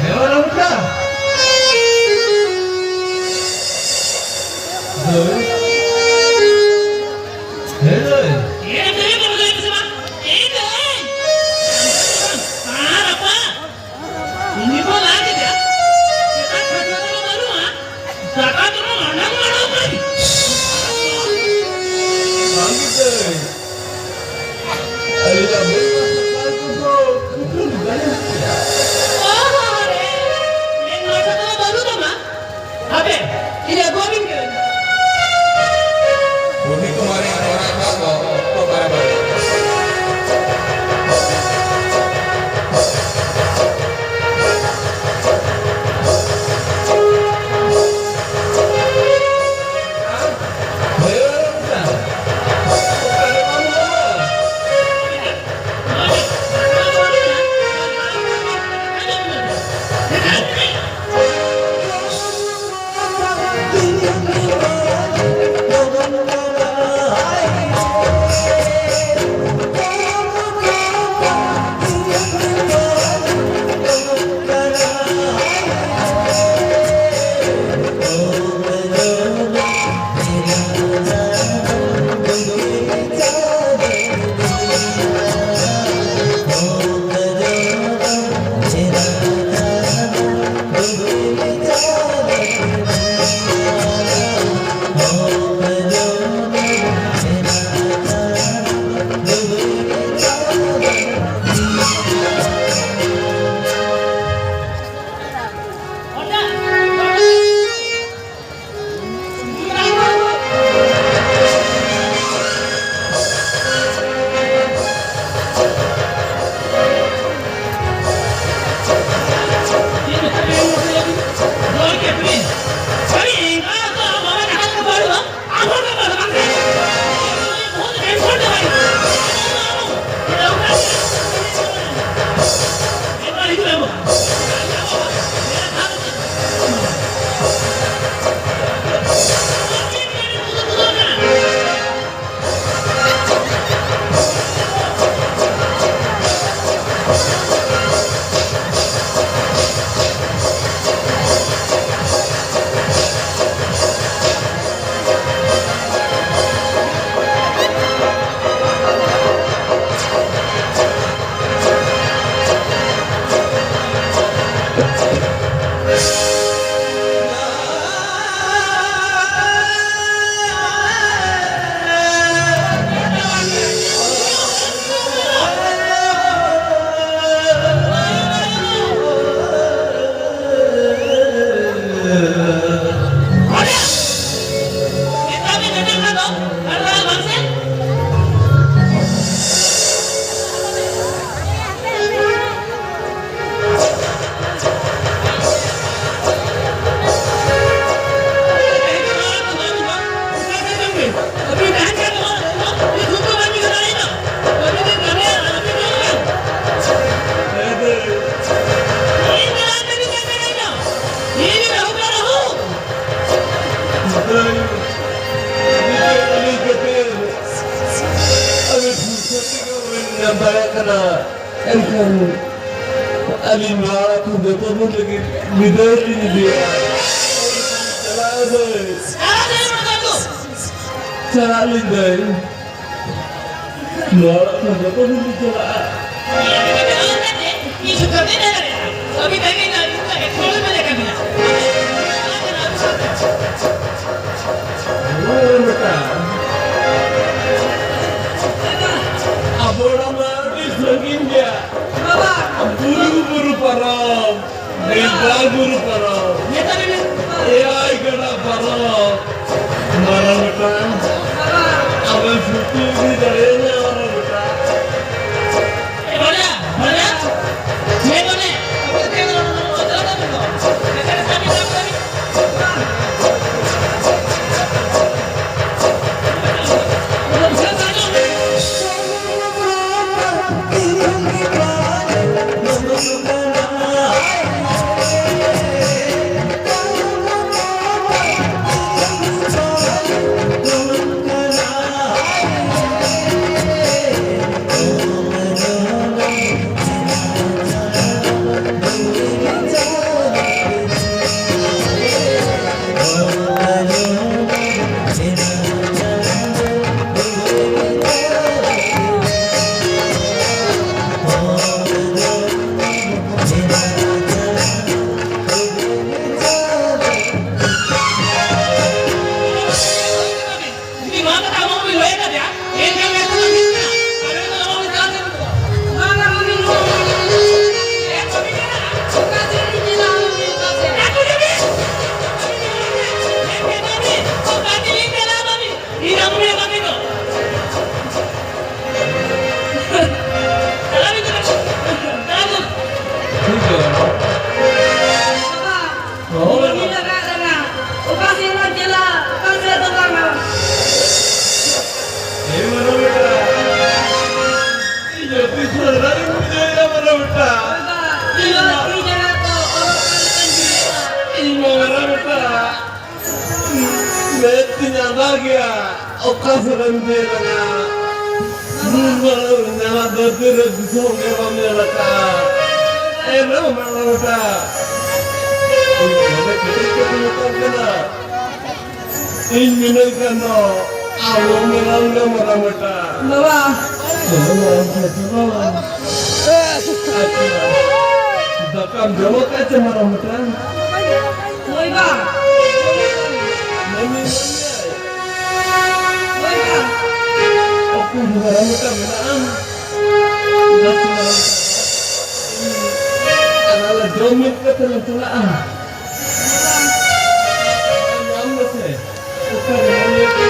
ᱦᱮᱸ, ᱨᱟᱢᱩᱴᱟ᱾ ᱫᱟᱹᱭ᱾ ᱦᱮᱸ, ᱫᱟᱹᱭ᱾ ᱮ, ᱫᱟᱹᱭ, ᱵᱟᱹᱵᱩ, ᱫᱟᱹᱭ, ᱵᱟᱹᱵᱩ, ᱮ, ᱫᱟᱹᱭ᱾ ᱟᱨ ᱟᱯᱟ, ᱩᱱᱤ ᱠᱚ ᱞᱟ ᱠᱮᱫᱮᱭᱟ᱾ ᱥᱮᱛᱟᱜ ᱠᱷᱟᱡ ᱫᱚ ᱵᱟᱹᱱᱩᱜᱼᱟ᱾ ᱫᱟᱠᱟ ᱫᱚ ᱢᱟᱰᱟᱝ ᱢᱟᱰᱟᱝ ᱠᱟᱱ᱾ ᱵᱟᱝ ᱜᱮ ᱫᱟᱹᱭ᱾ ᱟᱹᱞᱤᱧᱟᱜ ᱵᱟᱹᱭᱦᱟᱹᱲ ᱥᱟᱯᱷᱟ ᱠᱚᱫᱚ ᱠᱷᱟᱹᱴᱟᱹᱱᱤ ᱵᱟᱹᱱᱩᱜ ᱜᱮᱭᱟ᱾ ᱚ ᱦᱚ ᱦᱚ ᱨᱮ, ᱢᱮᱱ ᱢᱟᱨᱥᱟᱞ ᱫᱚ ᱵᱟᱹᱱᱩᱜ ᱛᱟᱢᱟ᱾ ᱦᱟᱯᱮ, ᱤᱧ ᱟᱹᱜᱩ ᱟᱹᱵᱤᱱ ᱠᱟᱹᱱᱟᱹᱧ᱾ ᱵᱩᱰᱷᱤ ᱠᱩᱢᱟᱨᱤ ᱚᱲᱟᱜ ᱫᱚ ᱚᱠᱛᱚ ᱵᱟᱭ ᱵᱟᱹᱲᱤᱡ᱾ ᱟᱹᱞᱤᱧ ᱯᱷᱩᱨᱥᱟᱹᱛ ᱜᱮ ᱵᱟᱹᱞᱤᱧ ᱧᱟᱢ ᱫᱟᱲᱮᱭᱟᱜ ᱠᱟᱱᱟ᱾ ᱮᱱᱠᱷᱟᱱ ᱟᱹᱞᱤᱧ ᱱᱚᱣᱟ ᱟᱹᱛᱩ ᱡᱚᱛᱚ ᱦᱚᱲ ᱞᱟᱹᱜᱤᱫ ᱵᱤᱫᱟᱹᱭ ᱞᱤᱧ ᱤᱫᱤᱭᱟ᱾ ᱪᱟᱞᱟᱜ ᱟᱹᱧ ᱫᱟᱹᱭ᱾ ᱪᱟᱞᱟᱜ ᱞᱤᱧ ᱫᱟᱹᱭ᱾ ᱱᱚᱣᱟ ᱟᱹᱛᱩ ᱡᱚᱛᱚ ᱦᱚᱲ ᱞᱤᱧ ᱪᱟᱞᱟᱜᱼᱟ᱾ ᱟᱵᱚ ᱚᱲᱟᱜ ᱢᱟ ᱟᱹᱰᱤ ᱥᱟᱺᱜᱤᱧ ᱜᱮᱭᱟ᱾ ᱵᱩᱨᱩ, ᱵᱩᱨᱩ ᱯᱟᱨᱚᱢ, ᱵᱮᱯᱟᱨ ᱵᱩᱨᱩ ᱯᱟᱨᱚᱢ, ᱮᱭᱟᱭ ᱜᱟᱰᱟ ᱯᱟᱨᱚᱢ᱾ ᱢᱟᱨᱟᱝ ᱵᱮᱴᱟ, ᱟᱢᱮᱢ ᱥᱩᱛᱩ ᱤᱫᱤ ᱫᱟᱲᱮᱭᱟᱹᱧᱟ, ᱢᱟᱨᱟᱝ ᱵᱮᱴᱟ? ᱮ ᱢᱟᱨᱟᱝ ᱵᱮᱴᱟ, ᱤᱧ ᱟᱹᱰᱤ ᱥᱚᱨᱦᱟᱭᱤᱧ ᱵᱩᱡᱷᱟᱹᱣᱮᱫᱟ ᱢᱟᱨᱟᱝ ᱵᱮᱴᱟ᱾ ᱤᱧ ᱢᱟ, ᱤᱧ ᱡᱟᱸᱜᱟ ᱠᱚ ᱚᱨᱚᱜ ᱠᱟᱱ ᱞᱮᱠᱟᱧ ᱵᱩᱡᱷᱟᱹᱣᱮᱫᱟ᱾ ᱤᱧ ᱢᱟ ᱢᱟᱨᱟᱝ ᱵᱮᱴᱟ, ᱢᱮᱫ ᱛᱤᱧ ᱟᱸᱫᱷᱟ ᱜᱮᱭᱟ, ᱚᱠᱟ ᱥᱮᱫ ᱮᱢ ᱧᱮᱞ ᱞᱟᱝᱟ? ᱱᱩᱱ ᱢᱟᱨᱟᱝ ᱱᱟᱣᱟ ᱫᱷᱟᱹᱨᱛᱤ ᱨᱮ ᱫᱤᱥᱚᱢ ᱜᱮ ᱵᱟᱢ ᱧᱮᱞ ᱟᱠᱟᱫᱼᱟ᱾ ᱮᱱ ᱨᱮᱦᱚᱸ ᱢᱟᱨᱟᱝ ᱵᱮᱴᱟ, ᱤᱧ ᱱᱚᱰᱮ ᱠᱟᱹᱴᱤᱡ ᱠᱟᱹᱴᱤᱡ ᱢᱮᱛᱟᱢ ᱠᱟᱱᱟ᱾ ᱤᱧ ᱢᱤᱱᱟᱹᱧ ᱠᱷᱟᱱ ᱫᱚ ᱟᱢ ᱦᱚᱸ ᱢᱮᱱᱟᱢ ᱜᱮ ᱢᱟᱨᱟᱝ ᱵᱮᱴᱟ᱾ ᱵᱟᱵᱟ᱾ ᱪᱚᱞᱚ ᱢᱟᱨᱟᱝ ᱵᱮᱴᱟ, ᱪᱚᱞᱚ᱾ ᱟᱪᱪᱷᱟ, ᱫᱟᱠᱟᱢ ᱡᱚᱢ ᱟᱠᱟᱫ ᱪᱮ ᱢᱟᱨᱟᱝ ᱵᱮᱴᱟ? ᱦᱳᱭ ᱵᱟ᱾ ᱢᱟᱹᱱᱢᱤ, ᱢᱟᱹᱱᱢᱤ᱾ ᱦᱳᱭ ᱵᱟ᱾ ᱚᱠᱚᱭ ᱢᱟᱨᱟᱝ ᱵᱮᱴᱟ ᱢᱮᱱᱟᱜᱼᱟ? ᱵᱟᱥ ᱢᱟᱨᱟᱝ ᱵᱮᱴᱟ᱾ ᱟᱨ ᱟᱞᱮ ᱡᱚᱢ ᱢᱤᱫ ᱠᱟᱛᱮ ᱞᱮ ᱪᱟᱞᱟᱜᱼᱟ᱾ ᱧᱟᱢ ᱢᱮᱥᱮ᱾ ᱚᱠᱟᱨᱮ ᱧᱟᱢ ᱢᱮᱥᱮ᱾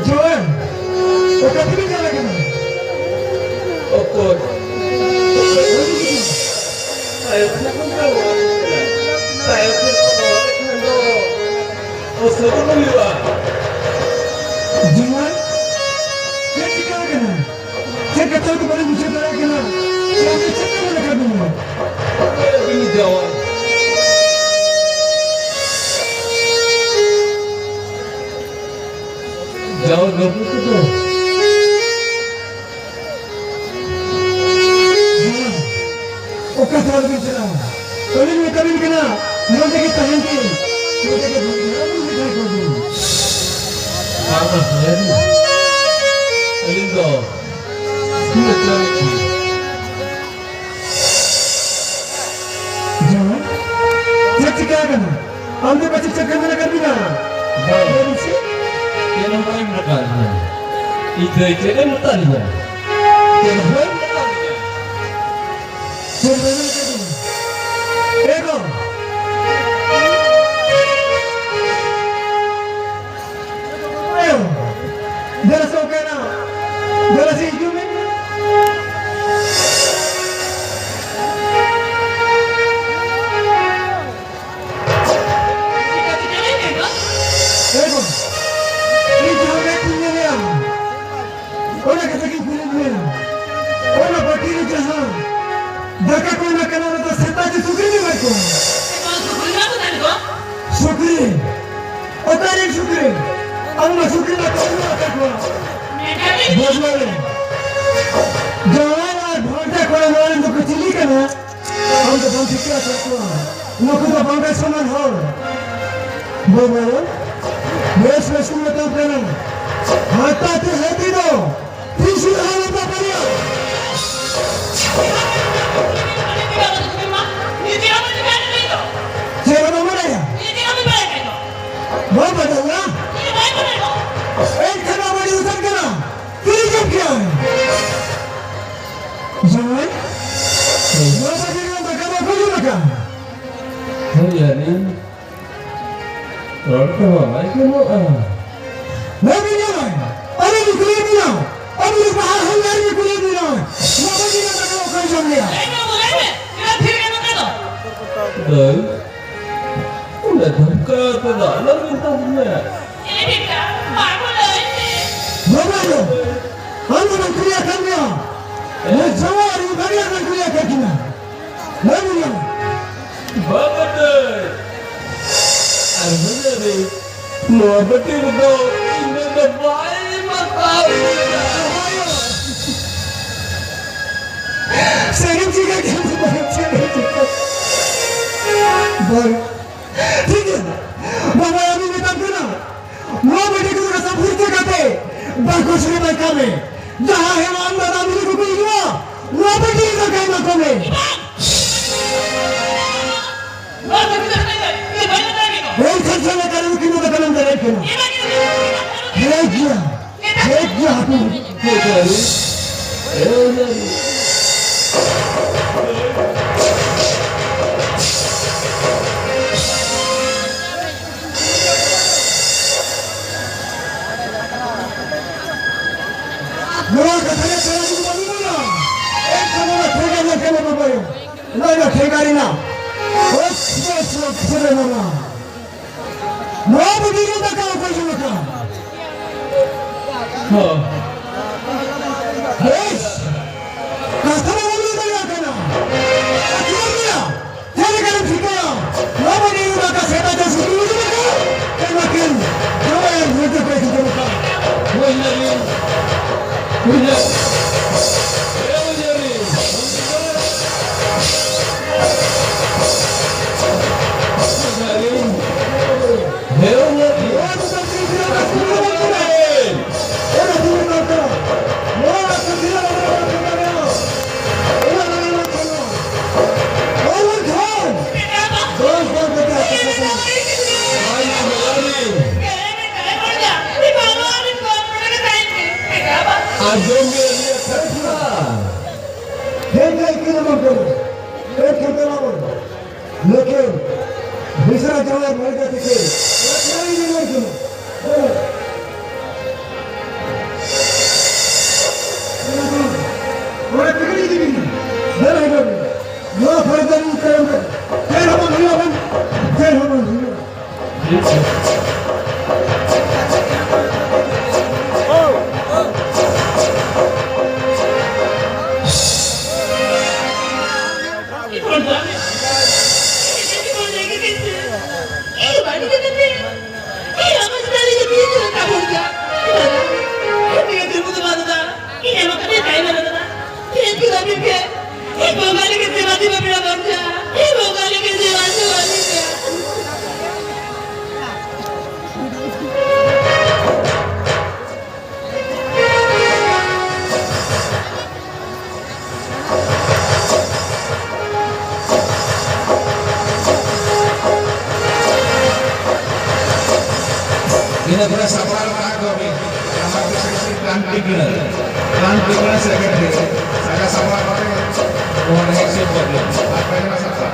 ᱡᱚᱭ, ᱚᱠᱟ ᱛᱮᱵᱤᱱ ᱪᱟᱞᱟᱜ ᱠᱟᱱᱟ? ᱚᱠᱚᱭ? ᱛᱟᱭᱚᱢ ᱥᱮᱫ ᱠᱷᱚᱱ ᱯᱮ ᱨᱚᱲ ᱠᱟᱱᱟ᱾ ᱛᱟᱭᱚᱢ ᱥᱮᱫ ᱠᱷᱚᱱ ᱨᱚᱲ ᱞᱮᱠᱷᱟᱱ ᱫᱚ ᱚᱥᱩᱵᱤᱫᱷᱟ ᱦᱩᱭᱩᱜᱼᱟ᱾ ᱡᱚᱭ, ᱡᱟᱣ ᱜᱟᱹᱵᱩ ᱠᱚᱫᱚ᱾ ᱚᱠᱟ ᱥᱮᱫ ᱵᱤᱱ ᱪᱟᱞᱟᱜᱼᱟ? ᱟᱹᱞᱤᱧ ᱢᱮᱛᱟ ᱵᱤᱱ ᱠᱟᱱᱟ, ᱱᱚᱰᱮ ᱜᱮ ᱛᱟᱦᱮᱱ ᱵᱤᱱ᱾ ᱱᱚᱰᱮ ᱜᱮ ᱵᱟᱹᱜᱤ ᱟᱞᱚ ᱵᱤᱱ ᱛᱟᱦᱮᱸ ᱠᱚᱜ ᱵᱤᱱ᱾ ᱵᱟᱝ, ᱵᱟᱝ, ᱟᱹᱞᱤᱧ ᱫᱚ ᱪᱮᱫ ᱦᱚᱸ ᱪᱟᱞᱟᱜ ᱵᱟᱹᱞᱤᱧ᱾ ᱡᱟᱶᱟᱭ, ᱪᱮᱫ ᱪᱤᱠᱟ ᱟᱠᱟᱱᱟ? ᱟᱢ ᱫᱚ ᱯᱟᱪᱮᱫ ᱪᱮᱫ ᱠᱟᱹᱢᱤ ᱨᱮ ᱠᱟᱹᱢᱤ ᱠᱟᱱᱟ? ᱵᱟᱝ᱾ ᱞᱟᱹᱭ ᱢᱮᱥᱮ᱾ ᱪᱮᱫ ᱦᱚᱸ ᱵᱟᱭ ᱢᱮᱛᱟᱫ ᱞᱤᱧᱟ᱾ ᱤᱧ ᱫᱚ ᱪᱮᱫ ᱮ ᱢᱮᱛᱟᱫ ᱞᱤᱧᱟ? ᱪᱮᱫ ᱦᱚᱸ ᱵᱟᱭ ᱢᱮᱛᱟᱫ ᱞᱤᱧᱟ᱾ ᱪᱮᱫ ᱵᱟᱭ ᱢᱮᱛᱟᱫ ᱞᱤᱧᱟ? ᱮ ᱜᱚ᱾ ᱟᱭᱳ, ᱫᱮᱞᱟ ᱥᱮ ᱚᱠᱟᱭᱮᱱᱟ? ᱫᱮᱞᱟ ᱥᱮ ᱦᱤᱡᱩᱜ ᱢᱮ᱾ ᱮ ᱜᱚ, ᱤᱧ ᱡᱟᱦᱟᱸ ᱢᱮᱫ ᱛᱤᱧ ᱧᱮᱞᱮᱜᱼᱟ, ᱚᱱᱟ ᱠᱟᱛᱷᱟ ᱜᱤᱧ ᱠᱩᱞᱤ ᱢᱮᱭᱟ᱾ ᱚᱱᱟ ᱵᱟᱹᱴᱤ ᱨᱮ ᱡᱟᱦᱟᱸ ᱫᱟᱠᱟ ᱠᱚ ᱮᱢ ᱟᱠᱟᱱᱟ, ᱚᱱᱟ ᱫᱚ ᱥᱮᱛᱟ ᱪᱮ ᱥᱩᱠᱨᱤ ᱮᱢᱟᱭ ᱠᱚᱣᱟ? ᱥᱩᱠᱨᱤ ᱵᱟᱠᱚ ᱛᱟᱦᱮᱱ ᱠᱚ? ᱥᱩᱠᱨᱤ? ᱚᱠᱟᱨᱮᱱ ᱥᱩᱠᱨᱤ? ᱟᱢ ᱢᱟ ᱥᱩᱠᱨᱤ ᱢᱟ ᱵᱟᱢ ᱧᱮᱞ ᱟᱠᱟᱫ ᱠᱚᱣᱟ᱾ ᱢᱮᱱᱠᱷᱟᱱ ᱵᱟᱹᱵᱩ ᱨᱮ, ᱡᱟᱶᱟᱭ ᱟᱨ ᱵᱷᱟᱱᱡᱟ ᱠᱚᱲᱟ ᱱᱚᱣᱟ ᱨᱮᱱ ᱫᱚᱠᱚ ᱪᱤᱞᱤ ᱠᱟᱱᱟ? ᱟᱢ ᱫᱚ ᱵᱟᱢ ᱴᱷᱤᱠᱟᱹ ᱟᱠᱟᱫ ᱠᱚᱣᱟ᱾ ᱱᱩᱠᱩ ᱫᱚ ᱵᱟᱝᱜᱟᱞ ᱥᱚᱢᱟᱱ ᱦᱚᱲ᱾ ᱵᱟᱹᱵᱩ, ᱵᱮᱥ ᱵᱮᱥ ᱠᱚ ᱢᱮᱛᱟᱢ ᱠᱟᱱᱟ᱾ ᱦᱟᱛᱟ ᱛᱮ ᱦᱟᱹᱛᱤ ᱫᱚ ᱛᱤᱥ ᱦᱚᱸ ᱟᱞᱚᱢ ᱵᱟᱯᱟᱨᱤᱭᱟ᱾ ᱪᱮᱫ ᱦᱚᱸ ᱵᱟᱢ ᱵᱟᱰᱟᱭᱟ? ᱵᱟᱢ ᱵᱟᱰᱟᱭᱟ? ᱮᱱᱠᱷᱟᱱ ᱟᱵᱚ ᱰᱤᱥᱠᱟᱥ ᱠᱟᱱᱟ᱾ ᱛᱤᱨᱤ ᱡᱚᱢ ᱠᱮᱭᱟ᱾ ᱡᱟᱶᱟᱭ, ᱱᱚᱣᱟ ᱵᱟᱡᱮ ᱨᱮ ᱫᱟᱠᱟ ᱫᱚ ᱚᱠᱚᱭ ᱡᱚᱢ ᱟᱠᱟᱫ? ᱦᱳᱭ, ᱟᱹᱞᱤᱧ᱾ ᱨᱚᱲ ᱠᱚ ᱵᱟᱭ ᱜᱟᱱᱚᱜᱼᱟ᱾ ᱵᱟᱹᱵᱩ ᱡᱟᱶᱟᱭ, ᱟᱞᱮ ᱞᱮ ᱠᱩᱞᱤᱭᱮᱫ ᱢᱮᱭᱟ᱾ ᱟᱵᱚ ᱞᱮ ᱵᱟᱦᱟ ᱦᱚᱸ ᱟᱨ ᱞᱮ ᱠᱩᱞᱤᱭᱮᱫ ᱢᱮᱭᱟ᱾ ᱱᱚᱣᱟ ᱵᱟᱹᱜᱤ ᱨᱮ ᱫᱟᱠᱟ ᱚᱠᱚᱭ ᱡᱚᱢ ᱞᱮᱭᱟ? ᱫᱟᱹᱭ, ᱚᱸᱰᱮ ᱫᱷᱟᱠᱟ ᱛᱮ ᱫᱟᱜ ᱞᱮ ᱢᱮᱛᱟ ᱫᱤᱧᱟ᱾ ᱵᱟᱹᱵᱩ ᱫᱚ, ᱟᱢ ᱫᱚ ᱵᱟᱝ ᱠᱩᱞᱤ ᱟᱠᱟᱫ ᱢᱮᱭᱟ᱾ ᱱᱩᱭ ᱡᱟᱶᱟᱭ ᱟᱨ ᱤᱧ ᱵᱟᱨᱭᱟ ᱵᱟᱝ ᱠᱩᱞᱤ ᱟᱠᱟᱫ ᱠᱤᱱᱟ᱾ ᱵᱟᱹᱵᱩ ᱫᱚ, ᱵᱟᱹᱴᱤ᱾ ᱟᱨ ᱵᱩᱡᱷᱟᱹᱣ ᱫᱟᱹᱧ, ᱱᱚᱣᱟ ᱵᱟᱹᱴᱤ ᱨᱮᱫᱚ ᱤᱧ ᱫᱚ ᱵᱟᱭ ᱢᱟᱛᱟᱣ ᱞᱮᱫᱟ᱾ ᱥᱟᱹᱨᱤᱢ ᱪᱤᱠᱟᱹ ᱠᱮᱫᱟ? ᱵᱟᱝ᱾ ᱴᱷᱤᱠ ᱜᱮᱭᱟ᱾ ᱵᱟᱵᱟ, ᱟᱹᱵᱤᱱ ᱢᱮᱛᱟᱢ ᱠᱟᱱᱟ, ᱱᱚᱣᱟ ᱵᱟᱹᱴᱤ ᱠᱚᱫᱚ ᱥᱟᱯᱷᱩᱨ ᱛᱮ ᱠᱟᱛᱮ ᱵᱟᱠᱚ ᱥᱮᱨᱮᱧ ᱠᱟᱜ ᱢᱮ᱾ ᱡᱟᱦᱟᱸ ᱦᱮᱣᱟᱱ ᱫᱟᱫᱟ ᱵᱤᱱ ᱠᱚ ᱦᱤᱡᱩᱜᱼᱟ, ᱱᱚᱣᱟ ᱵᱟᱹᱴᱤ ᱨᱮᱫᱚ ᱠᱟᱭᱢᱟ ᱠᱚ ᱢᱮ᱾ ᱱᱚᱣᱟ ᱵᱟᱹᱴᱤ ᱫᱚ ᱠᱟᱭᱢᱟ, ᱤᱧ ᱵᱟᱹᱧ ᱢᱮᱛᱟᱭ ᱠᱟᱱᱟ᱾ ᱦᱳᱭ, ᱠᱷᱟᱱ ᱥᱟᱞᱟ ᱠᱟᱨᱚᱱ ᱠᱤᱱ ᱫᱚ ᱠᱟᱱᱟ, ᱫᱟᱲᱮᱭᱟᱜ ᱠᱟᱱᱟ᱾ ᱤᱧ ᱵᱟᱹᱧ ᱢᱮᱛᱟᱭ ᱠᱟᱱᱟ᱾ ᱦᱮᱸ ᱜᱮᱭᱟ᱾ ᱦᱮᱸ ᱜᱮᱭᱟ, ᱦᱟᱹᱠᱩ᱾ ᱱᱚᱣᱟ ᱠᱟᱛᱷᱟ ᱜᱮ ᱥᱟᱹᱨᱤ ᱜᱮ ᱵᱟᱹᱱᱩᱜ ᱵᱚᱱᱟ᱾ ᱮᱱᱠᱷᱟᱱ ᱱᱚᱣᱟ ᱴᱷᱮᱸᱜᱟ ᱧᱮᱞ ᱠᱟᱱᱟ ᱵᱟᱵᱟᱭᱳ᱾ ᱱᱚᱣᱟ ᱫᱚ ᱴᱷᱮᱸᱜᱟ ᱨᱮᱱᱟᱜ᱾ ᱚᱠᱥᱚ ᱥᱚᱠᱥᱚ ᱨᱮ ᱢᱟᱱᱟ᱾ ᱱᱚᱣᱟ ᱵᱩᱰᱷᱤ ᱫᱚ ᱫᱟᱠᱟ ᱚᱠᱚᱭ ᱡᱚᱢ ᱟᱠᱟᱫ? ᱦᱚᱸ᱾ ᱦᱮᱸ᱾ ᱠᱟᱛᱷᱟ ᱢᱟ ᱵᱟᱢ ᱞᱟᱹᱭ ᱫᱟᱲᱮᱭᱟᱜ ᱠᱟᱱᱟ᱾ ᱟᱨ ᱪᱮᱫ ᱮᱢ ᱞᱟᱹᱭᱟ? ᱪᱮᱫ ᱞᱮᱠᱟᱨᱮᱢ ᱴᱷᱤᱠᱟᱹᱭᱟ? ᱱᱚᱣᱟ ᱵᱟᱹᱴᱤ ᱨᱮ ᱫᱟᱠᱟ ᱥᱮᱫᱟᱭ ᱫᱚ ᱥᱩᱫᱷᱩ ᱩᱭᱩᱝ ᱟᱠᱟᱫ, ᱮᱱ ᱟᱹᱠᱤᱱ ᱡᱟᱶᱟᱭ ᱟᱨ ᱵᱷᱟᱹᱭ ᱛᱟᱠᱚ ᱠᱤᱱ ᱡᱚᱢ ᱟᱠᱟᱫ᱾ ᱵᱩᱡᱽ ᱱᱟᱵᱤᱱ? ᱵᱩᱡᱽ ᱱᱟᱵᱤᱱ? ᱦᱮᱸ, ᱵᱩᱡᱽ ᱱᱟᱵᱤᱱ? ᱵᱩᱡᱽ ᱱᱟᱵᱤᱱ? ᱦᱮᱸ, ᱵᱩᱡᱽ ᱱᱟᱵᱤᱱ? ᱱᱚᱣᱟ ᱫᱚ ᱥᱟᱹᱨᱤ ᱜᱮ ᱵᱟᱝ ᱠᱟᱱᱟ᱾ ᱚᱱᱟ ᱫᱩᱨ ᱫᱚᱨᱠᱟᱨ᱾ ᱱᱚᱣᱟ ᱥᱟᱹᱨᱤ ᱜᱮ ᱵᱟᱝ ᱠᱟᱱᱟ᱾ ᱚᱱᱟ ᱫᱚ ᱵᱟᱝ ᱠᱟᱱᱟ᱾ ᱵᱟᱝ ᱠᱷᱟᱱ ᱫᱚᱥ ᱵᱟᱨ ᱠᱟᱛᱮ ᱟᱯᱮ ᱠᱚ ᱵᱟᱝ ᱠᱟᱱᱟ᱾ ᱟᱸᱡᱚᱢ ᱜᱮ ᱟᱹᱞᱤᱧᱟᱜ ᱠᱟᱛᱷᱟ᱾ ᱴᱷᱤᱠ ᱜᱮ, ᱤᱠᱟᱹ ᱫᱚ ᱵᱟᱝ ᱠᱟᱱᱟ᱾ ᱴᱷᱤᱠ ᱜᱮ, ᱤᱠᱟᱹ ᱫᱚ ᱵᱟᱝ ᱠᱟᱱᱟ᱾ ᱞᱮᱠᱤᱱ ᱢᱤᱥᱨᱟ ᱡᱟᱶᱟᱭ ᱢᱟᱹᱭ ᱛᱟᱠᱤᱱ ᱚᱲᱟᱜ ᱨᱮ ᱧᱮᱞ ᱠᱤᱱᱟ᱾ ᱚᱲᱟᱜ ᱛᱮᱜᱮ ᱤᱫᱤ ᱠᱤᱱᱟ᱾ ᱫᱟᱹᱲ ᱦᱚᱪᱚ ᱠᱤᱱᱟ᱾ ᱱᱚᱣᱟ ᱯᱚᱨᱮ ᱫᱚ ᱤᱧ ᱛᱟᱭᱚᱢ ᱨᱮ ᱪᱮᱫ ᱦᱚᱸ ᱵᱟᱝ ᱦᱩᱭᱩᱜᱼᱟ ᱵᱟᱝ? ᱪᱮᱫ ᱦᱚᱸ ᱵᱟᱝ ᱦᱩᱭᱩᱜᱼᱟ᱾ ᱵᱚᱸᱜᱟ ᱞᱟᱹᱜᱤᱫ ᱛᱮ ᱵᱟᱹᱛᱤ ᱵᱟᱯᱮ ᱟᱵᱚᱱ ᱠᱟᱱᱟ᱾ ᱦᱮ ᱵᱚᱸᱜᱟ ᱞᱟᱹᱜᱤᱫ ᱛᱮ ᱵᱟᱹᱛᱤ ᱵᱟᱹᱛᱤ ᱠᱟᱱᱟ᱾ ᱤᱱᱟᱹ ᱯᱚᱨᱮ ᱥᱟᱯᱲᱟᱣ ᱠᱟᱜ ᱠᱚᱣᱟᱵᱤᱱ ᱴᱟᱢᱟᱠ ᱨᱩ ᱥᱮᱠᱨᱮᱴᱟᱨᱤ, ᱠᱞᱟᱱ ᱴᱤᱠᱱᱟᱨ, ᱠᱞᱟᱱ ᱴᱤᱠᱱᱟᱨ ᱥᱮᱠᱨᱮᱴᱟᱨᱤ, ᱥᱟᱡᱟᱣ ᱥᱟᱯᱲᱟᱣ ᱠᱟᱛᱮ ᱱᱚᱣᱟ ᱨᱮ ᱥᱮᱴ ᱠᱟᱜ ᱵᱤᱱ᱾ ᱟᱨ ᱯᱟᱭᱨᱟ ᱥᱟᱯᱲᱟᱣ᱾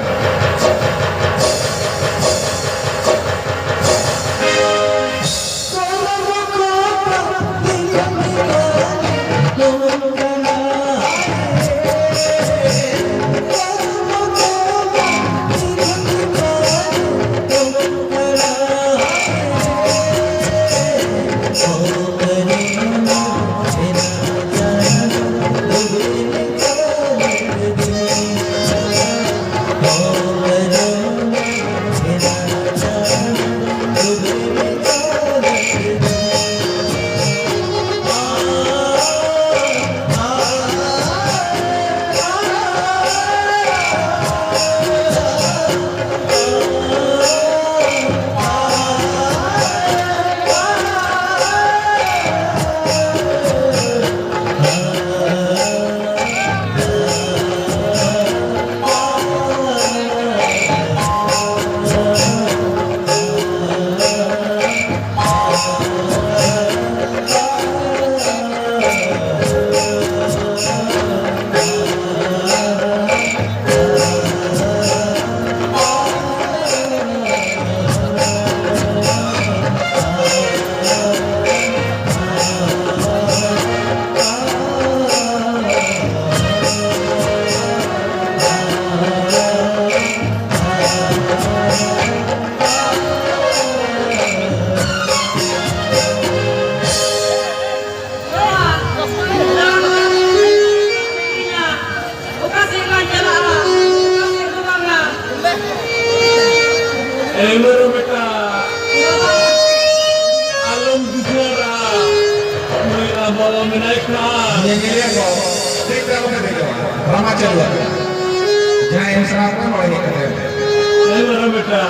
ᱚᱠᱟ ᱥᱮᱫ ᱞᱟᱝ ᱪᱟᱞᱟᱜᱼᱟ, ᱚᱠᱟ ᱥᱮᱫ ᱫᱚ ᱵᱟᱝᱟ᱾ ᱮ ᱢᱮᱨᱚᱢ ᱵᱮᱴᱟ, ᱟᱞᱚᱢ ᱫᱩᱠᱷᱟᱹᱲᱟ, ᱱᱩᱭ ᱟᱵᱚ ᱢᱮᱱᱟᱭ ᱠᱷᱟᱱ᱾ ᱧᱮᱧᱮᱞᱤᱭᱟᱹ ᱠᱚ, ᱴᱷᱤᱠ ᱛᱮ ᱟᱞᱚᱯᱮ ᱫᱮᱡᱚᱜᱼᱟ, ᱨᱟᱢᱟᱪᱟᱹᱨᱤ ᱟᱹᱛᱩ᱾ ᱡᱟᱦᱟᱸᱭ ᱮᱢ ᱥᱟᱱᱟ ᱠᱚᱣᱟ ᱱᱚᱰᱮ ᱦᱮᱡ ᱠᱟᱛᱮ᱾ ᱮᱢ ᱨᱮ ᱵᱮᱴᱟ᱾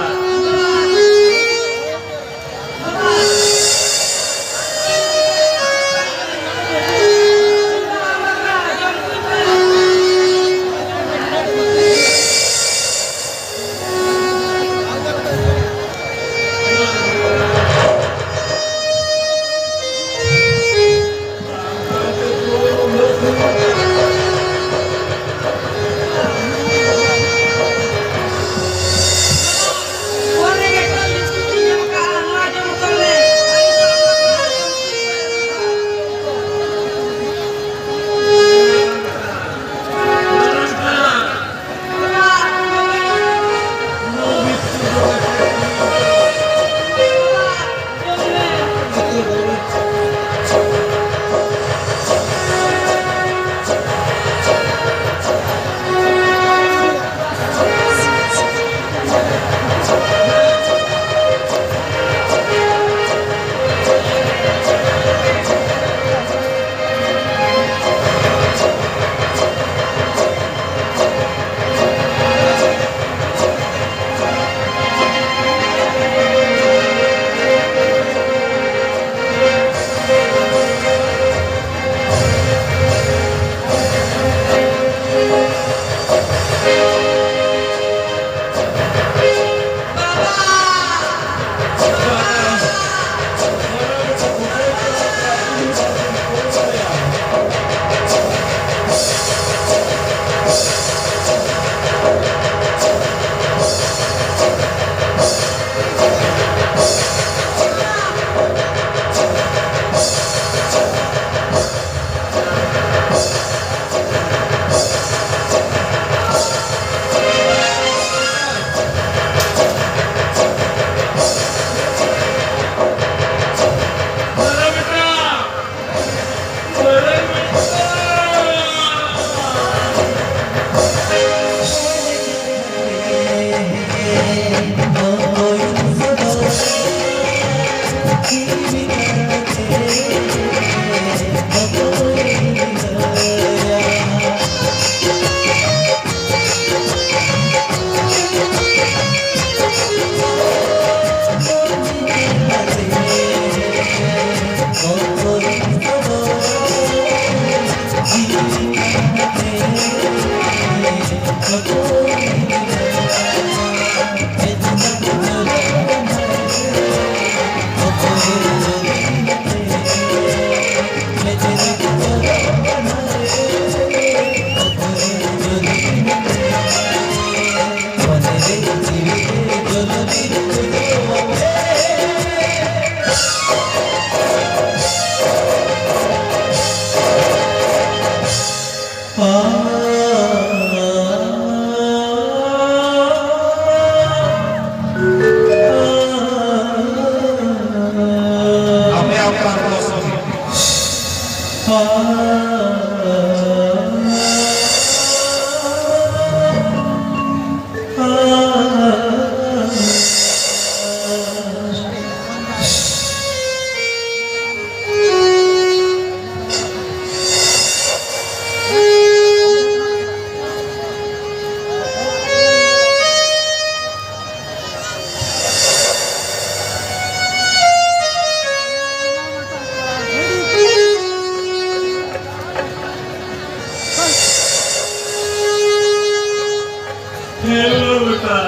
ᱦᱮᱞᱳ ᱵᱮᱴᱟ,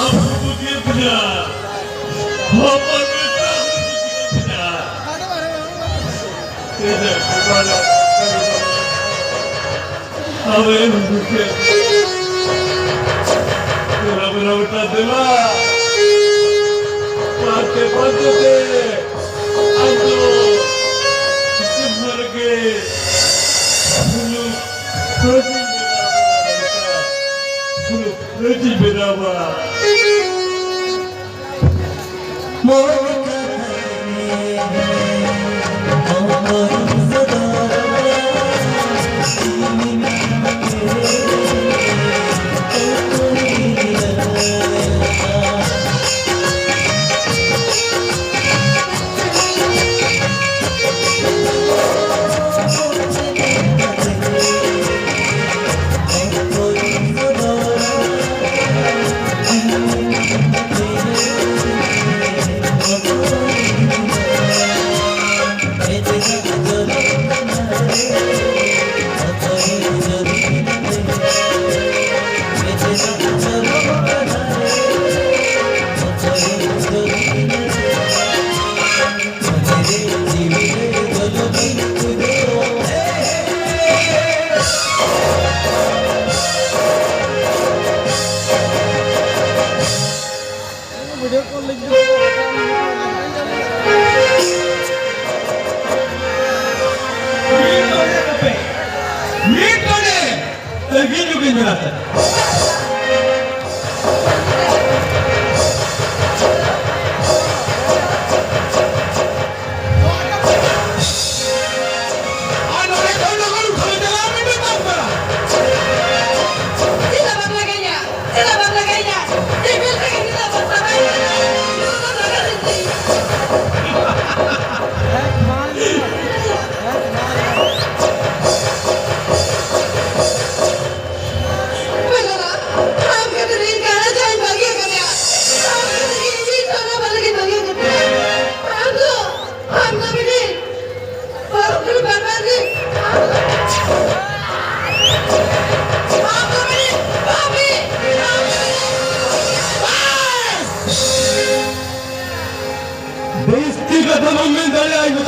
ᱟᱢ ᱵᱩᱡᱷᱟᱹᱣ ᱵᱩᱡᱷᱟᱹᱣ, ᱦᱚᱯᱚᱱ ᱵᱮᱴᱟ, ᱵᱩᱡᱷᱟᱹᱣ ᱵᱩᱡᱷᱟᱹᱣ᱾ ᱟᱵᱮᱱ ᱫᱩᱠᱷᱮ᱾ ᱫᱮᱞᱟ ᱵᱮᱱᱟ ᱵᱮᱴᱟ, ᱫᱮᱞᱟ᱾ ᱯᱟᱱᱛᱮ, ᱯᱟᱱᱛᱮ ᱛᱮ᱾ ᱟᱫᱚ ᱫᱤᱥᱚᱢ ᱨᱮᱜᱮ ᱥᱩᱞᱩᱠ ᱨᱟᱹᱡᱤ ᱵᱮᱱᱟᱣᱟ ᱵᱮᱴᱟ᱾ ᱥᱩᱞᱩᱠ ᱨᱟᱹᱡᱤ ᱵᱮᱱᱟᱣᱟ᱾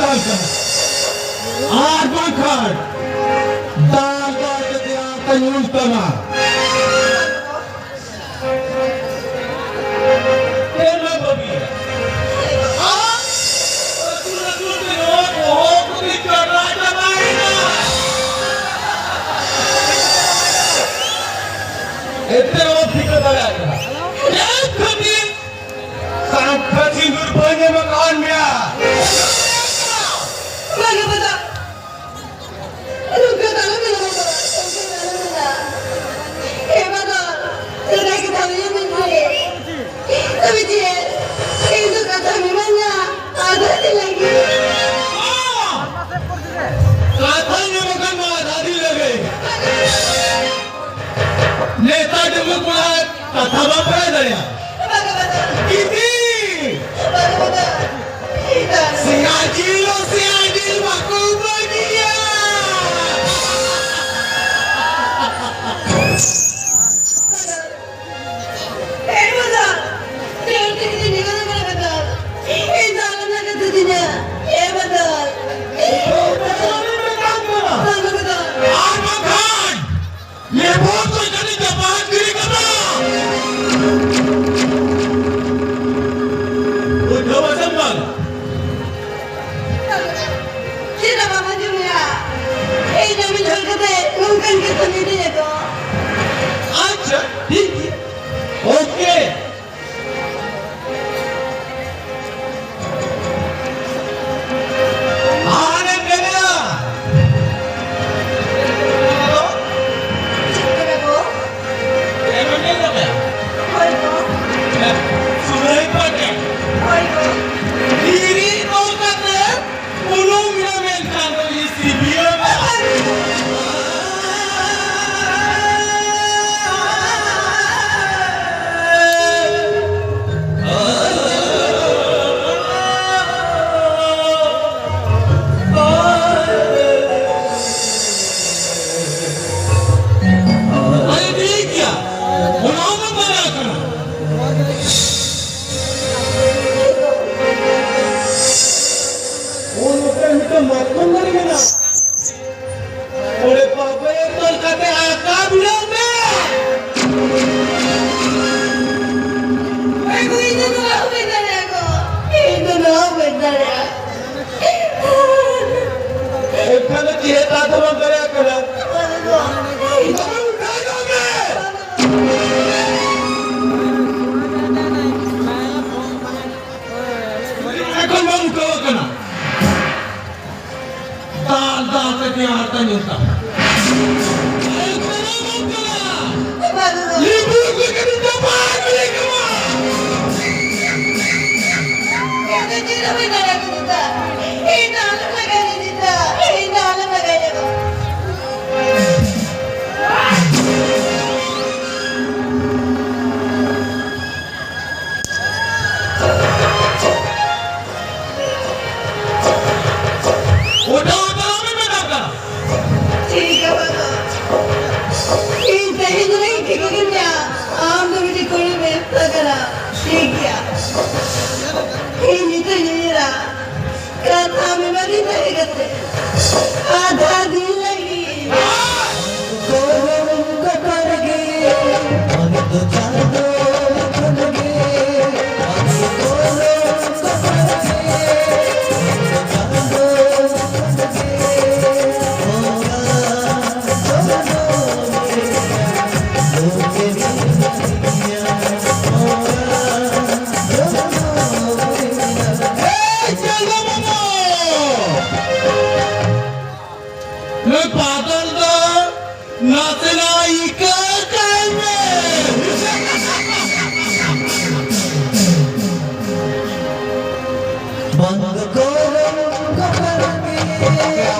ᱛᱟᱦᱮᱱ ᱠᱟᱱᱟ᱾ ᱟᱨ ᱵᱟᱝᱠᱷᱟᱱ ᱫᱟᱞ ᱫᱟᱞ ᱛᱮ ᱫᱮᱭᱟ ᱛᱟᱧ ᱩᱞ ᱛᱟᱢᱟ᱾ ᱪᱮᱫ ᱮᱢ ᱵᱷᱟᱹᱵᱤᱭᱟ? ᱟᱢ ᱟᱹᱛᱩ ᱟᱹᱛᱩ ᱛᱮ ᱱᱚᱣᱟ ᱵᱚᱦᱚᱜ ᱠᱚᱛᱮ ᱪᱟᱰᱨᱟ ᱪᱟᱵᱟᱭᱮᱱᱟ᱾ ᱮᱱᱛᱮ ᱨᱮᱦᱚᱸ ᱴᱷᱤᱠᱟᱹ ᱫᱟᱲᱮᱭᱟᱜ ᱠᱟᱱᱟ᱾ ᱪᱮᱫ ᱠᱷᱟᱹᱛᱤᱨ? ᱥᱟᱝᱠᱷᱟ ᱥᱤᱸᱫᱩᱨ ᱵᱟᱹᱧ ᱮᱢ ᱟᱠᱟᱫ ᱢᱮᱭᱟ᱾ ᱵᱟᱝᱟ ᱵᱟᱵᱟ, ᱱᱚᱝᱠᱟ ᱫᱚ ᱟᱞᱚᱢ ᱢᱮᱱᱟ ᱵᱟᱵᱟ, ᱱᱚᱝᱠᱟ ᱫᱚ ᱟᱞᱚᱢ ᱢᱮᱱᱟ᱾ ᱦᱮ ᱵᱟᱵᱟ, ᱥᱮᱫᱟᱭ ᱠᱟᱛᱷᱟ ᱩᱭᱦᱟᱹᱨ ᱢᱮ ᱥᱮ᱾ ᱛᱚᱵᱮ ᱪᱮᱫ? ᱤᱧ ᱫᱚ ᱠᱟᱛᱷᱟ ᱢᱮᱱᱟᱧᱟ, ᱟᱫᱷᱟ ᱫᱤᱱ ᱞᱟᱹᱜᱤᱫ᱾ ᱠᱟᱛᱷᱟ ᱧᱟᱢ ᱟᱠᱟᱱ ᱱᱚᱣᱟ ᱟᱫᱷᱟ ᱫᱤᱱ ᱞᱟᱹᱜᱤᱫ᱾ ᱱᱮᱛᱟᱨ ᱰᱟᱺᱜᱩᱣᱟᱹ ᱠᱚᱲᱟ ᱠᱟᱛᱷᱟ ᱵᱟᱢ ᱵᱟᱲᱟᱭ ᱫᱟᱲᱮᱭᱟᱜᱼᱟ᱾ ᱵᱟᱝᱟ ᱵᱟᱵᱟ᱾ ᱤᱫᱤ! ᱵᱟᱝᱟ ᱵᱟᱵᱟ᱾ ᱥᱮᱭᱟ ᱡᱤᱞ ᱦᱚᱸ ᱥᱮᱭᱟ ᱡᱤᱞ ᱵᱟᱠᱚ ᱵᱟᱹᱜᱤᱭᱟ᱾ ᱦᱮᱸ ᱵᱟᱵᱟ᱾ ᱪᱮᱫ ᱛᱮ ᱡᱩᱫᱤ ᱱᱤᱭᱟᱹ ᱵᱟᱵᱟ ᱠᱟᱛᱷᱟ? ᱤᱧ ᱫᱚ ᱟᱞᱚᱢ ᱞᱟᱜᱟ ᱠᱟᱹᱫᱤᱧᱟ᱾ ᱦᱮᱸ ᱵᱟᱵᱟ᱾ ᱵᱟᱝᱟ ᱵᱟᱵᱟ᱾ ᱟᱨ ᱵᱟᱝᱠᱷᱟᱱ ᱞᱮᱵᱚ ᱫᱚ ᱡᱟᱹᱱᱤᱡ ᱡᱟᱯᱟᱜ ᱜᱤᱰᱤ ᱠᱟᱛᱟ᱾ ᱵᱩᱡᱷᱟᱹᱣ ᱟᱥᱮ ᱵᱟᱝ? ᱪᱮᱫᱟᱜ ᱵᱟᱢ ᱟᱸᱡᱚᱢᱮᱜᱼᱟ? ᱤᱧ ᱟᱹᱰᱤ ᱡᱳᱨ ᱠᱟᱛᱮ ᱱᱚᱝᱠᱟᱱ ᱠᱟᱛᱷᱟ ᱢᱮᱛᱟᱹᱧᱟ ᱠᱚ᱾ ᱟᱪᱪᱷᱟ, ᱴᱷᱤᱠ ᱜᱮᱭᱟ᱾ ᱳᱠᱮ᱾ ᱟᱨᱮ ᱢᱮᱱᱟ᱾ ᱪᱮᱫ ᱠᱟᱱᱟ ᱜᱚ? ᱮᱢ ᱮᱢ ᱮ ᱫᱚ ᱢᱮ᱾ ᱦᱳᱭ ᱜᱚ᱾ ᱥᱩᱨᱟᱹᱭ ᱯᱟᱴᱮ᱾ ᱦᱳᱭ ᱜᱚ᱾ ᱫᱷᱤᱨᱤ ᱛᱚᱞ ᱠᱟᱛᱮ ᱵᱩᱞᱩᱝ ᱮᱱᱟ ᱢᱮᱱᱠᱷᱟᱱ ᱫᱚ ᱤᱧ ᱥᱤᱵᱤᱞ ᱢᱮ᱾ ᱚᱱᱟ ᱱᱚᱛᱮ ᱢᱤᱫᱴᱟᱝ ᱢᱟᱛᱠᱚᱢ ᱫᱟᱨᱮ ᱢᱮᱱᱟᱜᱼᱟ᱾ ᱚᱸᱰᱮ ᱯᱟᱯᱟᱭᱮ ᱛᱚᱞ ᱠᱟᱛᱮ ᱟᱠᱟ ᱵᱷᱤᱲᱟᱹᱣ ᱢᱮ᱾ ᱵᱟᱹᱵᱩ, ᱤᱧ ᱫᱚ ᱱᱚᱣᱟ ᱦᱚᱸ ᱵᱟᱹᱧ ᱫᱟᱲᱮᱭᱟᱜᱼᱟ ᱜᱚ᱾ ᱤᱧ ᱫᱚ ᱱᱚᱣᱟ ᱦᱚᱸ ᱵᱟᱹᱧ ᱫᱟᱲᱮᱭᱟᱜᱼᱟ᱾ ᱮᱱᱠᱷᱟᱱ ᱫᱚ ᱪᱮᱫ ᱫᱟᱜ ᱫᱚ ᱵᱟᱢ ᱫᱟᱲᱮᱭᱟᱜ ᱠᱟᱱᱟ? ᱵᱟᱹᱵᱩ ᱜᱚ᱾ ᱮᱠᱷᱚᱱ ᱵᱟᱢ ᱩᱴᱷᱟᱹᱣ ᱟᱠᱟᱱᱟ᱾ ᱫᱟᱞ ᱫᱟᱞ ᱛᱮ ᱱᱮᱭᱟᱣ ᱦᱟᱨᱛᱟ ᱧᱩᱨ ᱛᱟᱢᱟ᱾ ᱵᱟᱹᱵᱩ ᱜᱚ᱾ ᱞᱤᱵᱩ ᱠᱚ ᱠᱟᱹᱴᱤᱡ ᱪᱟᱯᱟᱫ ᱞᱮ ᱠᱚᱣᱟ᱾ ᱤᱧ ᱫᱚ ᱪᱮᱫ ᱦᱚᱸ ᱵᱟᱹᱧ ᱫᱟᱲᱮᱭᱟᱜ ᱠᱟᱱᱟ ᱫᱟ᱾ ᱤᱧ ᱫᱚ ᱟᱞᱚᱢ ᱞᱟᱜᱟᱭᱤᱧᱟ ᱫᱟ᱾ ᱤᱧ ᱫᱚ ᱟᱞᱚᱢ ᱞᱟᱜᱟᱭᱤᱧᱟ ᱫᱟ᱾ ᱩᱴᱷᱟᱹᱣ ᱩᱛᱟᱹᱨᱚᱜ ᱢᱮ ᱢᱮᱛᱟᱢ ᱠᱟᱱᱟ᱾ ᱴᱷᱤᱠ ᱜᱮᱭᱟ ᱵᱟᱵᱟ᱾ ᱤᱧ ᱛᱮᱦᱮᱧ ᱨᱮᱧ ᱴᱷᱤᱠᱟᱹ ᱠᱮᱫ ᱢᱮᱭᱟ, ᱟᱢ ᱫᱚ ᱢᱤᱫᱴᱤᱡ ᱠᱩᱲᱤ ᱵᱮᱵᱥᱟ ᱠᱟᱱᱟ᱾ ᱴᱷᱤᱠ ᱜᱮᱭᱟ᱾ ᱤᱧ ᱱᱤᱛᱚᱜ ᱤᱧ ᱩᱭᱦᱟᱹᱨᱟ, ᱠᱟᱛᱷᱟ ᱢᱮ ᱢᱟᱹᱱᱤ ᱛᱟᱦᱮᱸ ᱠᱟᱛᱮ᱾ ᱟᱫᱷᱟ ᱫᱤᱱ ᱞᱟᱹᱜᱤᱫ᱾ ᱮᱭ ᱪᱟᱸᱫᱟ ᱵᱟᱵᱟ! ᱱᱩᱭ ᱯᱟᱛᱚᱞ ᱫᱚ ᱱᱟᱥᱮᱱᱟᱜ ᱤᱠᱟᱹ ᱠᱟᱭ ᱢᱮ᱾ ᱵᱟᱝ ᱫᱚ ᱠᱚᱞᱚᱢ ᱠᱚ ᱯᱟᱨᱚᱢ ᱜᱮ᱾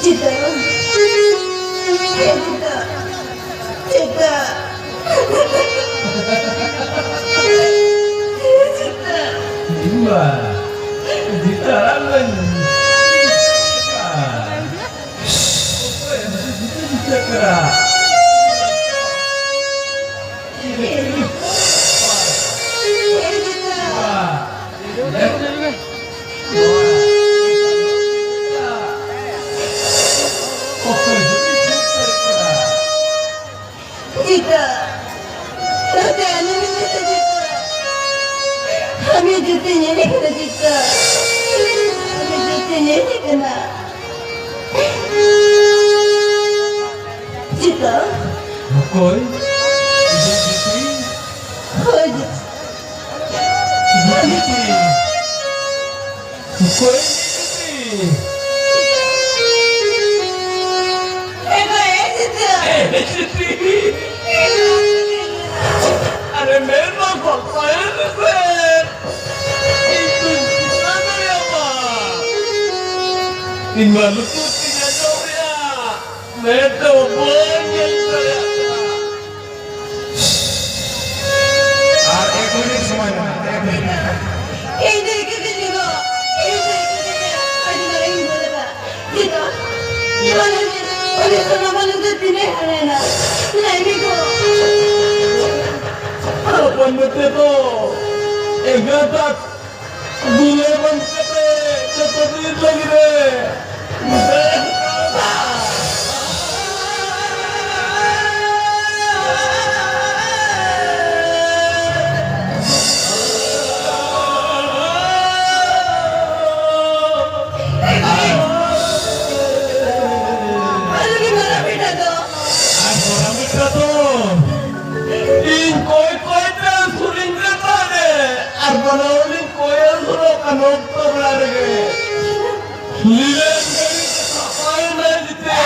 ᱪᱮᱫᱟᱜ? ᱪᱮᱫᱟᱜ? ᱪᱮᱫᱟᱜ? ᱪᱮᱫᱟᱜ? ᱤᱧ ᱢᱟ ᱡᱤᱛᱟᱹ ᱟᱲᱟᱜ ᱞᱮᱱ᱾ ᱚᱠᱚᱭ ᱡᱤᱛᱟᱹ ᱡᱤᱛᱟᱹ ᱠᱟᱱᱟ? ᱪᱤᱛᱟ, ᱱᱚᱛᱮ ᱟᱞᱚᱢ ᱦᱤᱡᱩᱜᱼᱟ ᱪᱤᱛᱟ᱾ ᱟᱢ ᱡᱩᱛᱤ ᱧᱮᱞᱮ ᱠᱟᱱᱟ ᱪᱤᱛᱟ᱾ ᱟᱢ ᱡᱩᱛᱤ ᱧᱮᱞᱮ ᱠᱟᱱᱟ᱾ ᱪᱤᱛᱟ᱾ ᱚᱠᱚᱭ? ᱤᱧᱟᱹᱜ ᱡᱩᱛᱤ? ᱦᱳᱭ, ᱪᱤᱛᱟ᱾ ᱤᱧᱟᱹᱜ ᱡᱩᱛᱤ? ᱚᱠᱚᱭ? ᱮ ᱜᱚ, ᱮ ᱪᱤᱛᱟ᱾ ᱮ ᱪᱤᱛᱟ᱾ ᱟᱨᱮ ᱢᱮᱱ ᱢᱟ ᱜᱚᱞᱯᱚᱭᱮᱱ ᱢᱮᱥᱮ᱾ ᱤᱧ ᱫᱚᱧ ᱪᱤᱠᱟᱹ ᱫᱟᱲᱮᱭᱟᱢᱟ? ᱤᱧ ᱢᱟ ᱞᱩᱛᱩᱨ ᱛᱤᱧ ᱟᱸᱡᱚᱢᱮᱜᱼᱟ, ᱢᱮᱫ ᱛᱮ ᱵᱟᱹᱧ ᱧᱮᱞ ᱫᱟᱲᱮᱭᱟᱜ ᱠᱟᱱᱟ᱾ ᱟᱨ ᱮᱠ ᱢᱤᱱᱤᱴ ᱥᱚᱢᱚᱭ ᱢᱮᱱᱟᱜᱼᱟ, ᱮᱠ ᱢᱤᱱᱤᱴ᱾ ᱤᱧ ᱫᱚ ᱤᱠᱟᱹ ᱠᱟᱹᱧ ᱜᱚ, ᱤᱧ ᱫᱚ ᱤᱠᱟᱹ ᱠᱟᱹᱧ, ᱟᱹᱰᱤ ᱢᱟᱨᱟᱝ ᱤᱧ ᱵᱷᱩᱞ ᱟᱠᱟᱫᱟ᱾ ᱪᱮᱫ ᱫᱚ? ᱱᱚᱣᱟ ᱞᱟᱹᱜᱤᱫ ᱩᱱᱤ ᱥᱚᱱᱟ ᱵᱟᱹᱱᱩ ᱫᱚ ᱛᱤᱱᱟᱹᱜ ᱦᱟᱨᱟᱭᱮᱱᱟ? ᱞᱟᱹᱭ ᱢᱮ ᱜᱚ᱾ ᱦᱚᱯᱚᱱ ᱵᱮᱴᱮ ᱫᱚ ᱮᱜᱟᱨᱚᱴᱟ ᱫᱩᱞᱟᱹᱲ ᱵᱟᱝ ᱠᱟᱛᱮ ᱡᱚᱛᱚ ᱫᱤᱱ ᱞᱟᱹᱜᱤᱫ ᱨᱮ ᱟᱨ ᱵᱚᱲᱟ ᱵᱮᱴᱟ ᱫᱚ ᱤᱧ ᱠᱚᱭ ᱠᱚᱭ ᱛᱮ ᱥᱩᱨᱤᱧ ᱨᱮ ᱛᱟᱦᱮᱸ ᱟᱨ ᱵᱟᱱᱟᱣ ᱞᱤᱧ ᱞᱤᱞᱟᱹᱢ ᱜᱟᱹᱰᱤ ᱛᱮ ᱥᱟᱯᱷᱟᱭ ᱢᱮ ᱡᱤᱛᱮ᱾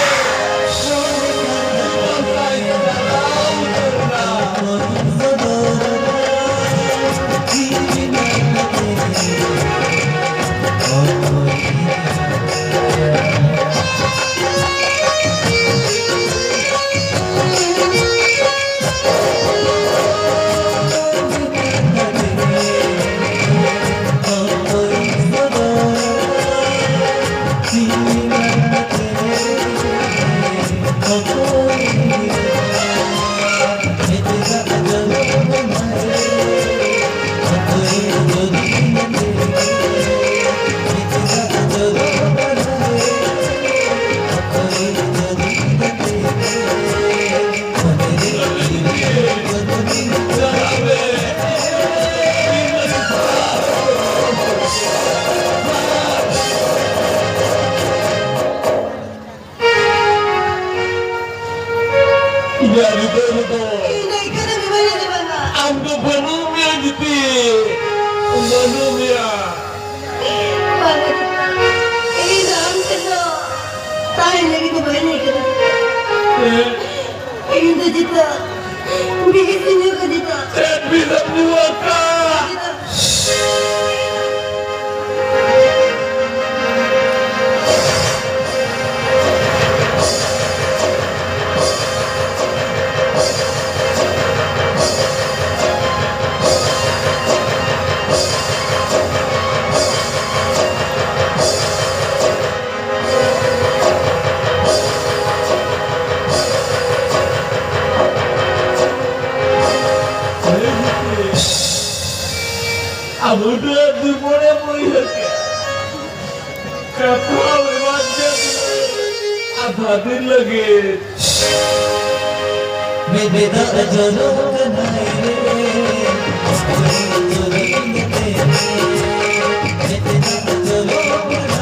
ᱤᱧᱟᱹᱜ ᱦᱨᱤᱫᱚᱭ ᱨᱮᱫᱚ ᱤᱧ ᱫᱚ ᱮᱠᱟᱞ ᱜᱮ ᱵᱟᱹᱧ ᱟᱸᱡᱚᱢᱟ᱾ ᱟᱢ ᱫᱚ ᱵᱟᱹᱱᱩᱜ ᱢᱮᱭᱟ ᱡᱤᱛᱤ, ᱵᱟᱹᱱᱩᱜ ᱢᱮᱭᱟ᱾ ᱵᱟᱝᱟ ᱡᱤᱛᱟ, ᱤᱧ ᱫᱚ ᱟᱢ ᱴᱷᱮᱱ ᱫᱚ ᱛᱟᱦᱮᱱ ᱞᱟᱹᱜᱤᱫ ᱫᱚ ᱵᱟᱹᱧ ᱦᱮᱡ ᱠᱟᱱᱟ᱾ ᱦᱮᱸ? ᱤᱧ ᱫᱚ ᱡᱤᱛᱟ, ᱵᱤᱥ ᱤᱧ ᱧᱩ ᱠᱟᱫᱟ ᱡᱤᱛᱟ᱾ ᱪᱮᱫ ᱵᱤᱥ ᱮᱢ ᱧᱩ ᱟᱠᱟᱫ? ᱡᱤᱛᱟ᱾ ᱟᱵᱚ ᱫᱚ ᱟᱹᱛᱩ ᱢᱚᱬᱮ ᱵᱚᱭᱦᱟ ᱜᱮ᱾ ᱠᱟᱛᱷᱟ ᱨᱮᱣᱟᱡᱽ ᱜᱮ ᱟᱫᱷᱟ ᱫᱤᱱ ᱞᱟᱹᱜᱤᱫ᱾ ᱢᱮᱫ ᱫᱟᱜ ᱡᱚᱨᱚᱜ ᱠᱟᱱᱟᱭ ᱨᱮ, ᱢᱮᱫ ᱫᱟᱜ ᱡᱚᱨᱚᱜ ᱠᱟᱱᱟᱭ ᱨᱮ᱾